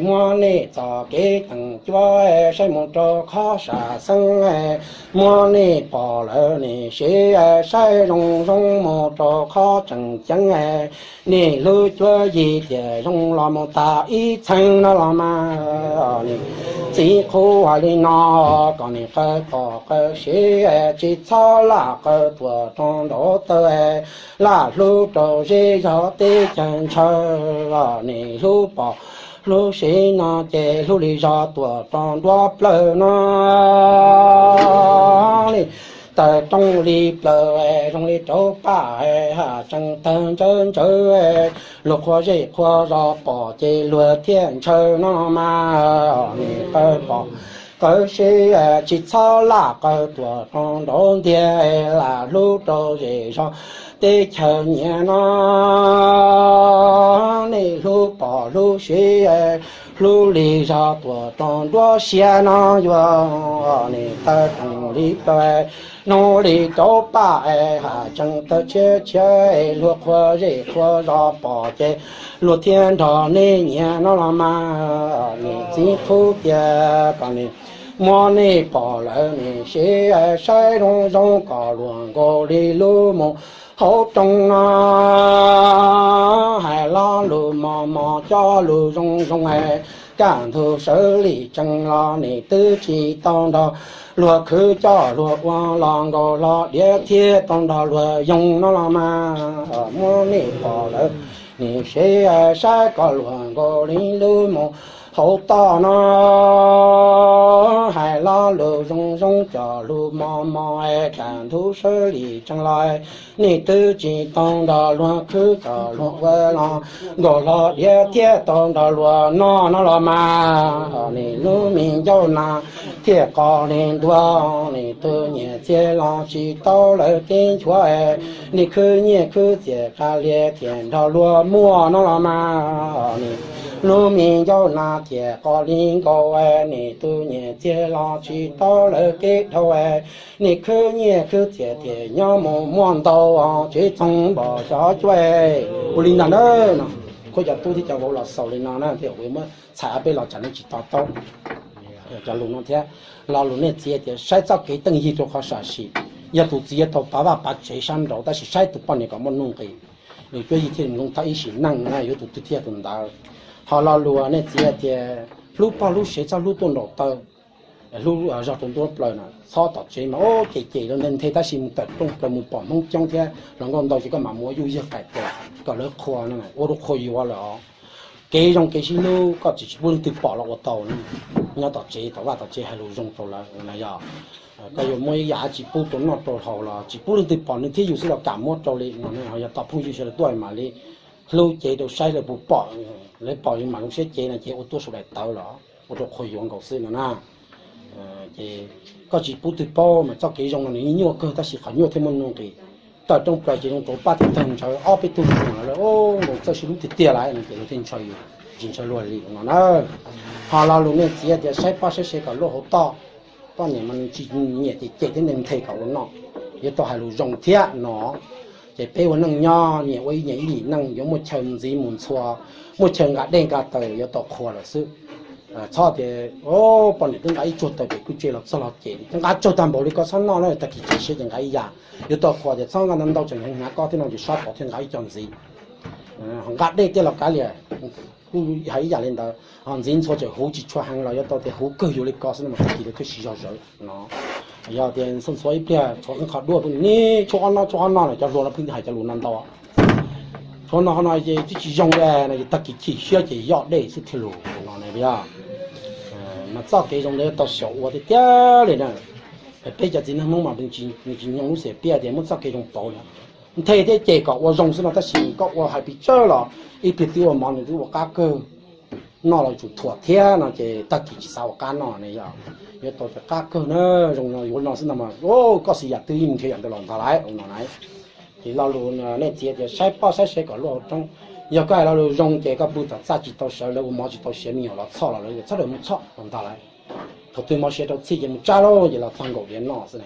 muab nej txoj kev teej cuab, saib mus rau qhov sam xeeb, muab nej pom lawm nim siv, saib zoo zoo mus rau qhov tseem ceeb, nej lub cuab yig tias zoo los mus tas ib txheej no los mas. Nim txiv qhub hais li no, kom nim qawv pom qawv siv, tsis txhob lam qawv tuam rau nraud taw, lam hlub rau zej zog teb chaws ntshaw, nim hlub pom hlub siv no ces hlub li zog tuam rau nruab plawg no. Li tawg rooj li plaws, zoo li rauv paj, ha tseem tawg ntsawv ntsawv, luag qhua zej qhua zos pom ces luag thiaj ntshaw no mas. Nim qawv pom qawv siv, tsis txhob lam qawv tuam rau nraud ntiag, lam hlub rau zej zog teb chaws nyiam no. Nej hlub pom hlub siv, hlub li zog tuam rau nruab siab no yuav. Nim tawg rooj li plaws, zoo li rauv paj, ha tseem tawg tshiab tshiab, luag qhua zej qhua zos pom ces luag thiaj nrog nej nyiam no los mas. Nim txiv qhub tias kom nim muab nej pom lawm nim siv, saib zoo zoo kom luag nkaus li lub mus hauv rooj no. Hais lo lus mos mos cov lus zoo zoo, kaj ntug sawv lim tsees los nim twb tsis tau nrog luag khwv coj luag ua los nkaus hlo diav thiab tau nrog luag yoog no los mas. Muab nej pom lawm nim siv, saib kom luag nkaus li lub mus hauv toj no. Hais lo lus zoo zoo cov lus mos mos, kaj ntug sawv lim tsees los nej twb tsis tau nrog luag khwv coj luag ua los nkaus hlo diav thiab tau nrog luag noj no los mas. Nim lub me ncauj nas thiaj qos li ntua, nim tus nyiam txiag los tsis tau lawv kev nchuav, nim khwv nyiaj khwv txiag qas lias thiaj nrog luag muaj no los mas. Nim lub me ncauj nas thiaj qos li nkaus, nim tus nyiam txiag los tsis tau lawv kev dhau, nim khwv nyiaj khwv txiag thiaj nyob mus muaj ntau, tsib txoog npos xyov cuaj. Ua li ntag na, no, kuv cov tub thiab cov vauv los xaus li no na, thiaj ua muab txhais ob peb los tsam nej tsis to taub cov lus no thiab. Lo lus nej txiv tias saib txoj kev teej yig rau qhov sam sim, yog tus txiv yuav tau pav vaj pav tsev sab nraud tab sis saib tus poj niam kom muaj nuj nqis, nws cuab yig thiaj zoo tag ib sim neej na, yuav tus twg thiaj tus ntawd. Ho lo lus nej txiv tias hlub poj hlub sev txhob hlub tuaj nraum taw, hlub zog rau nruab plawg na, txhob tom tsev mas ub ces ces rau nthe nthe tab sis mus tawm rooj plaws mus pom Hmoob coob thiab hluas nkauj ntau ces koj mam mus ua yuj yawg qaim tes kom lawv qhuas no, ua rau qhuas yuav lawm os. Kev zoo kev sib hlub koj tsis pub leej twg pom los ua tau na. Nyob tom tsev tom vaj tom tsev hais lus zoo rau lawv na yog. Koj yuav muab ib yam tsis pub rau noj rau haus los tsis pub leej twg pom, nws thiab yus xwb los kam muab rau li no, yog tau phooj ywg sawv daws tuaj mam li hlub cev rau saib lawv puas pom, lawv pom yus mam zoo siab cev no ces ua tuaj saum daim tawv los ua rau qhuas yuav nkaus xwb no na. Ces koj tsis pub twg paub mas txoj kev zoo no nws nyuaj kawg tab sis qhov nyuaj thiaj muaj nuj nqis. Tawm rooj plaws ces zoo rau paj thiab tawg ntsawv ob peb tug mus lawm, nkaus txawj sib hlub tiag tiag lawm no ces luag thiaj ntshaw yus, tsis ntshaw luag li no na. Ho lo lus nej txiv tias saib poj saib sev kom luaj hauv toj, poj niam mas nws tsis nyiam ces cem thiab nthe nthe kom ua noj, yuav tau hais lus zoo thiab no. Ces peb ua neej nyob nyias ua ib nyias ib yim neej, yuav muaj chaw ntxiv mus ntxhua, muaj chaw nqa dej nqa taws yuav tau qhuas lawm xwb. Txhob tias poj niam twb nqa ib tsuag taws pem kuj tse los txog los cem, twb nqa tsawg tag npaum li koj txhob noj na, tag kis chim siab ces nqa ib yam. Yuav tau qhuas tias txhob nqa ntau ntau tseem heev hnyav koj thiab no ces sab tod thiaj nqa ib co ntxiv. Ho nqa dej tej los kav liam, kuj hais ib yam li ntawd. Ho ntxiv ntxhua tseem huv tsis tshua heev los yuav tau tias huv kawg yuav li ko xwb no mas tag kis lawv thiaj siv zog zawv no. Yog tias ntxhua ntxhua ib pliag tshuav qeej qhov duaj tuaj ni, tshuav qhov no tshuav qhov no lawm, cov hluas no pheej hais cov lus no ntau. Tshuav no qhov no ces twb tsis zoo li no ces tag kis chim siab ces yoj dej xwb thiaj lus no ne. Yog mas txoj kev zoo ntawd yuav tau xyaum ua tiag tiag li na. Peb cov txiv neej Hmoob mas nws tsis nyoog lub xiam piaj tias muab txoj kev zoo pauv li. Nthe thiab cem kom ua zoo xwb no, tab sis koj ua hais pes tsawg los ib pliag twb ua mov nws twb ua qab kawg, noj los tsum thuam thiab no ces tag kis tsis xav ua qab noj ne. Yog yuav tau tias qab kawg na, zoo no yuav no xwb no mas koj xis yam twg yeej nrhiav yam ntawd los ntag lauj no na. Ces lo lus nej txiv tias saib poj saib sev kom luaj hauv roob. Yog koj hais lo lus zoo ces koj pw tom txaj tsis tau sawv, lawv ua mov tsis tau siav, me nyuam los txhoj los lawv txhob daws mus txhoj los ntag lauj. Thaum twg mov siav rau txhij ces mus tsab lauj, ces los txog nkaum diav noj xwb.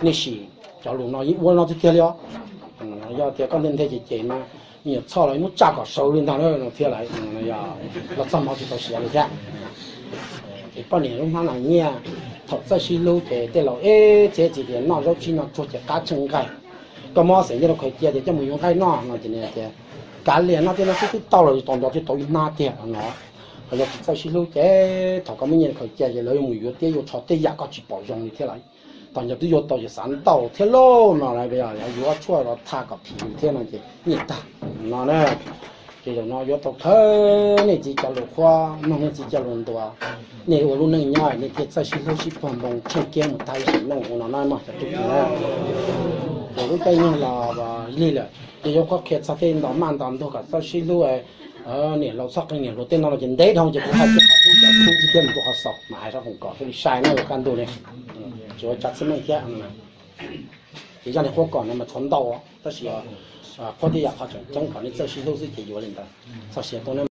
Nej sim cov lus no yeej ua no tiag tiag li os. Yog tias koj nthe nthe cem cem mas me nyuam txhoj los muab tsaj kom sawv li ntag na no thiab lauj. Los txog mov tsis tau siav li thiab. Ces poj niam lub hnab nas nyiaj, thaum txawj sib hlub ces tej laus eb txiav txim tias noj zaub tsib no tsuag ces qab tsheej nqaij. Koj muab xeem nyiaj rau khaws cia tias coj mus yuav nqaij noj no ces nws tias kav liam, noj tej no xwb twb tau los, tau nrov thiaj tau ib hnab tiag no. Ho yog tsis txawj sib hlub ces thaum koj muab nyiaj rau khaws cia ces lawv yuav mus yuav tiab yuav tsho tej yam koj tsis pom zoo li thiab lauj. Thaum ntawd twb yuav tau ces xav ntau thiab lauj no, yuav tshuaj los tha kom phim thiab no ces nyiaj tag no na. Ces zaum no yuav tau khawb nej txiv cov lus qhuab, mloog nej txiv cov lus ntuas. Nej ua lub neej nyob nej thiaj txawj sib hlub sib puag npoo tsheej kiab mus tag ib sim neej ua no na mog cov tub tij na. Ces lub caij nyoog los lig lawm, ces yuav qhuab qhia txog tej nto maj nto ntuag kom txawj sib hlub. Niam laus txhob qee niam hluas tej no los ces ntev dhau ces kuv hais tsis qhov hlub cov tub tij thiab mus rau qhov xaus mas hais zaj foom kom thiaj li sai na ua kaj ntug li. Tsis ua tsav txhij meej thiab. Ces zaj niag qhuab kom no mas tshuav ntau, tab sis qhuab tej yam qhov tseem ceeb kom nej txawj sib hlub xwb ces yuav li ntawd. Txog siav tuaj na.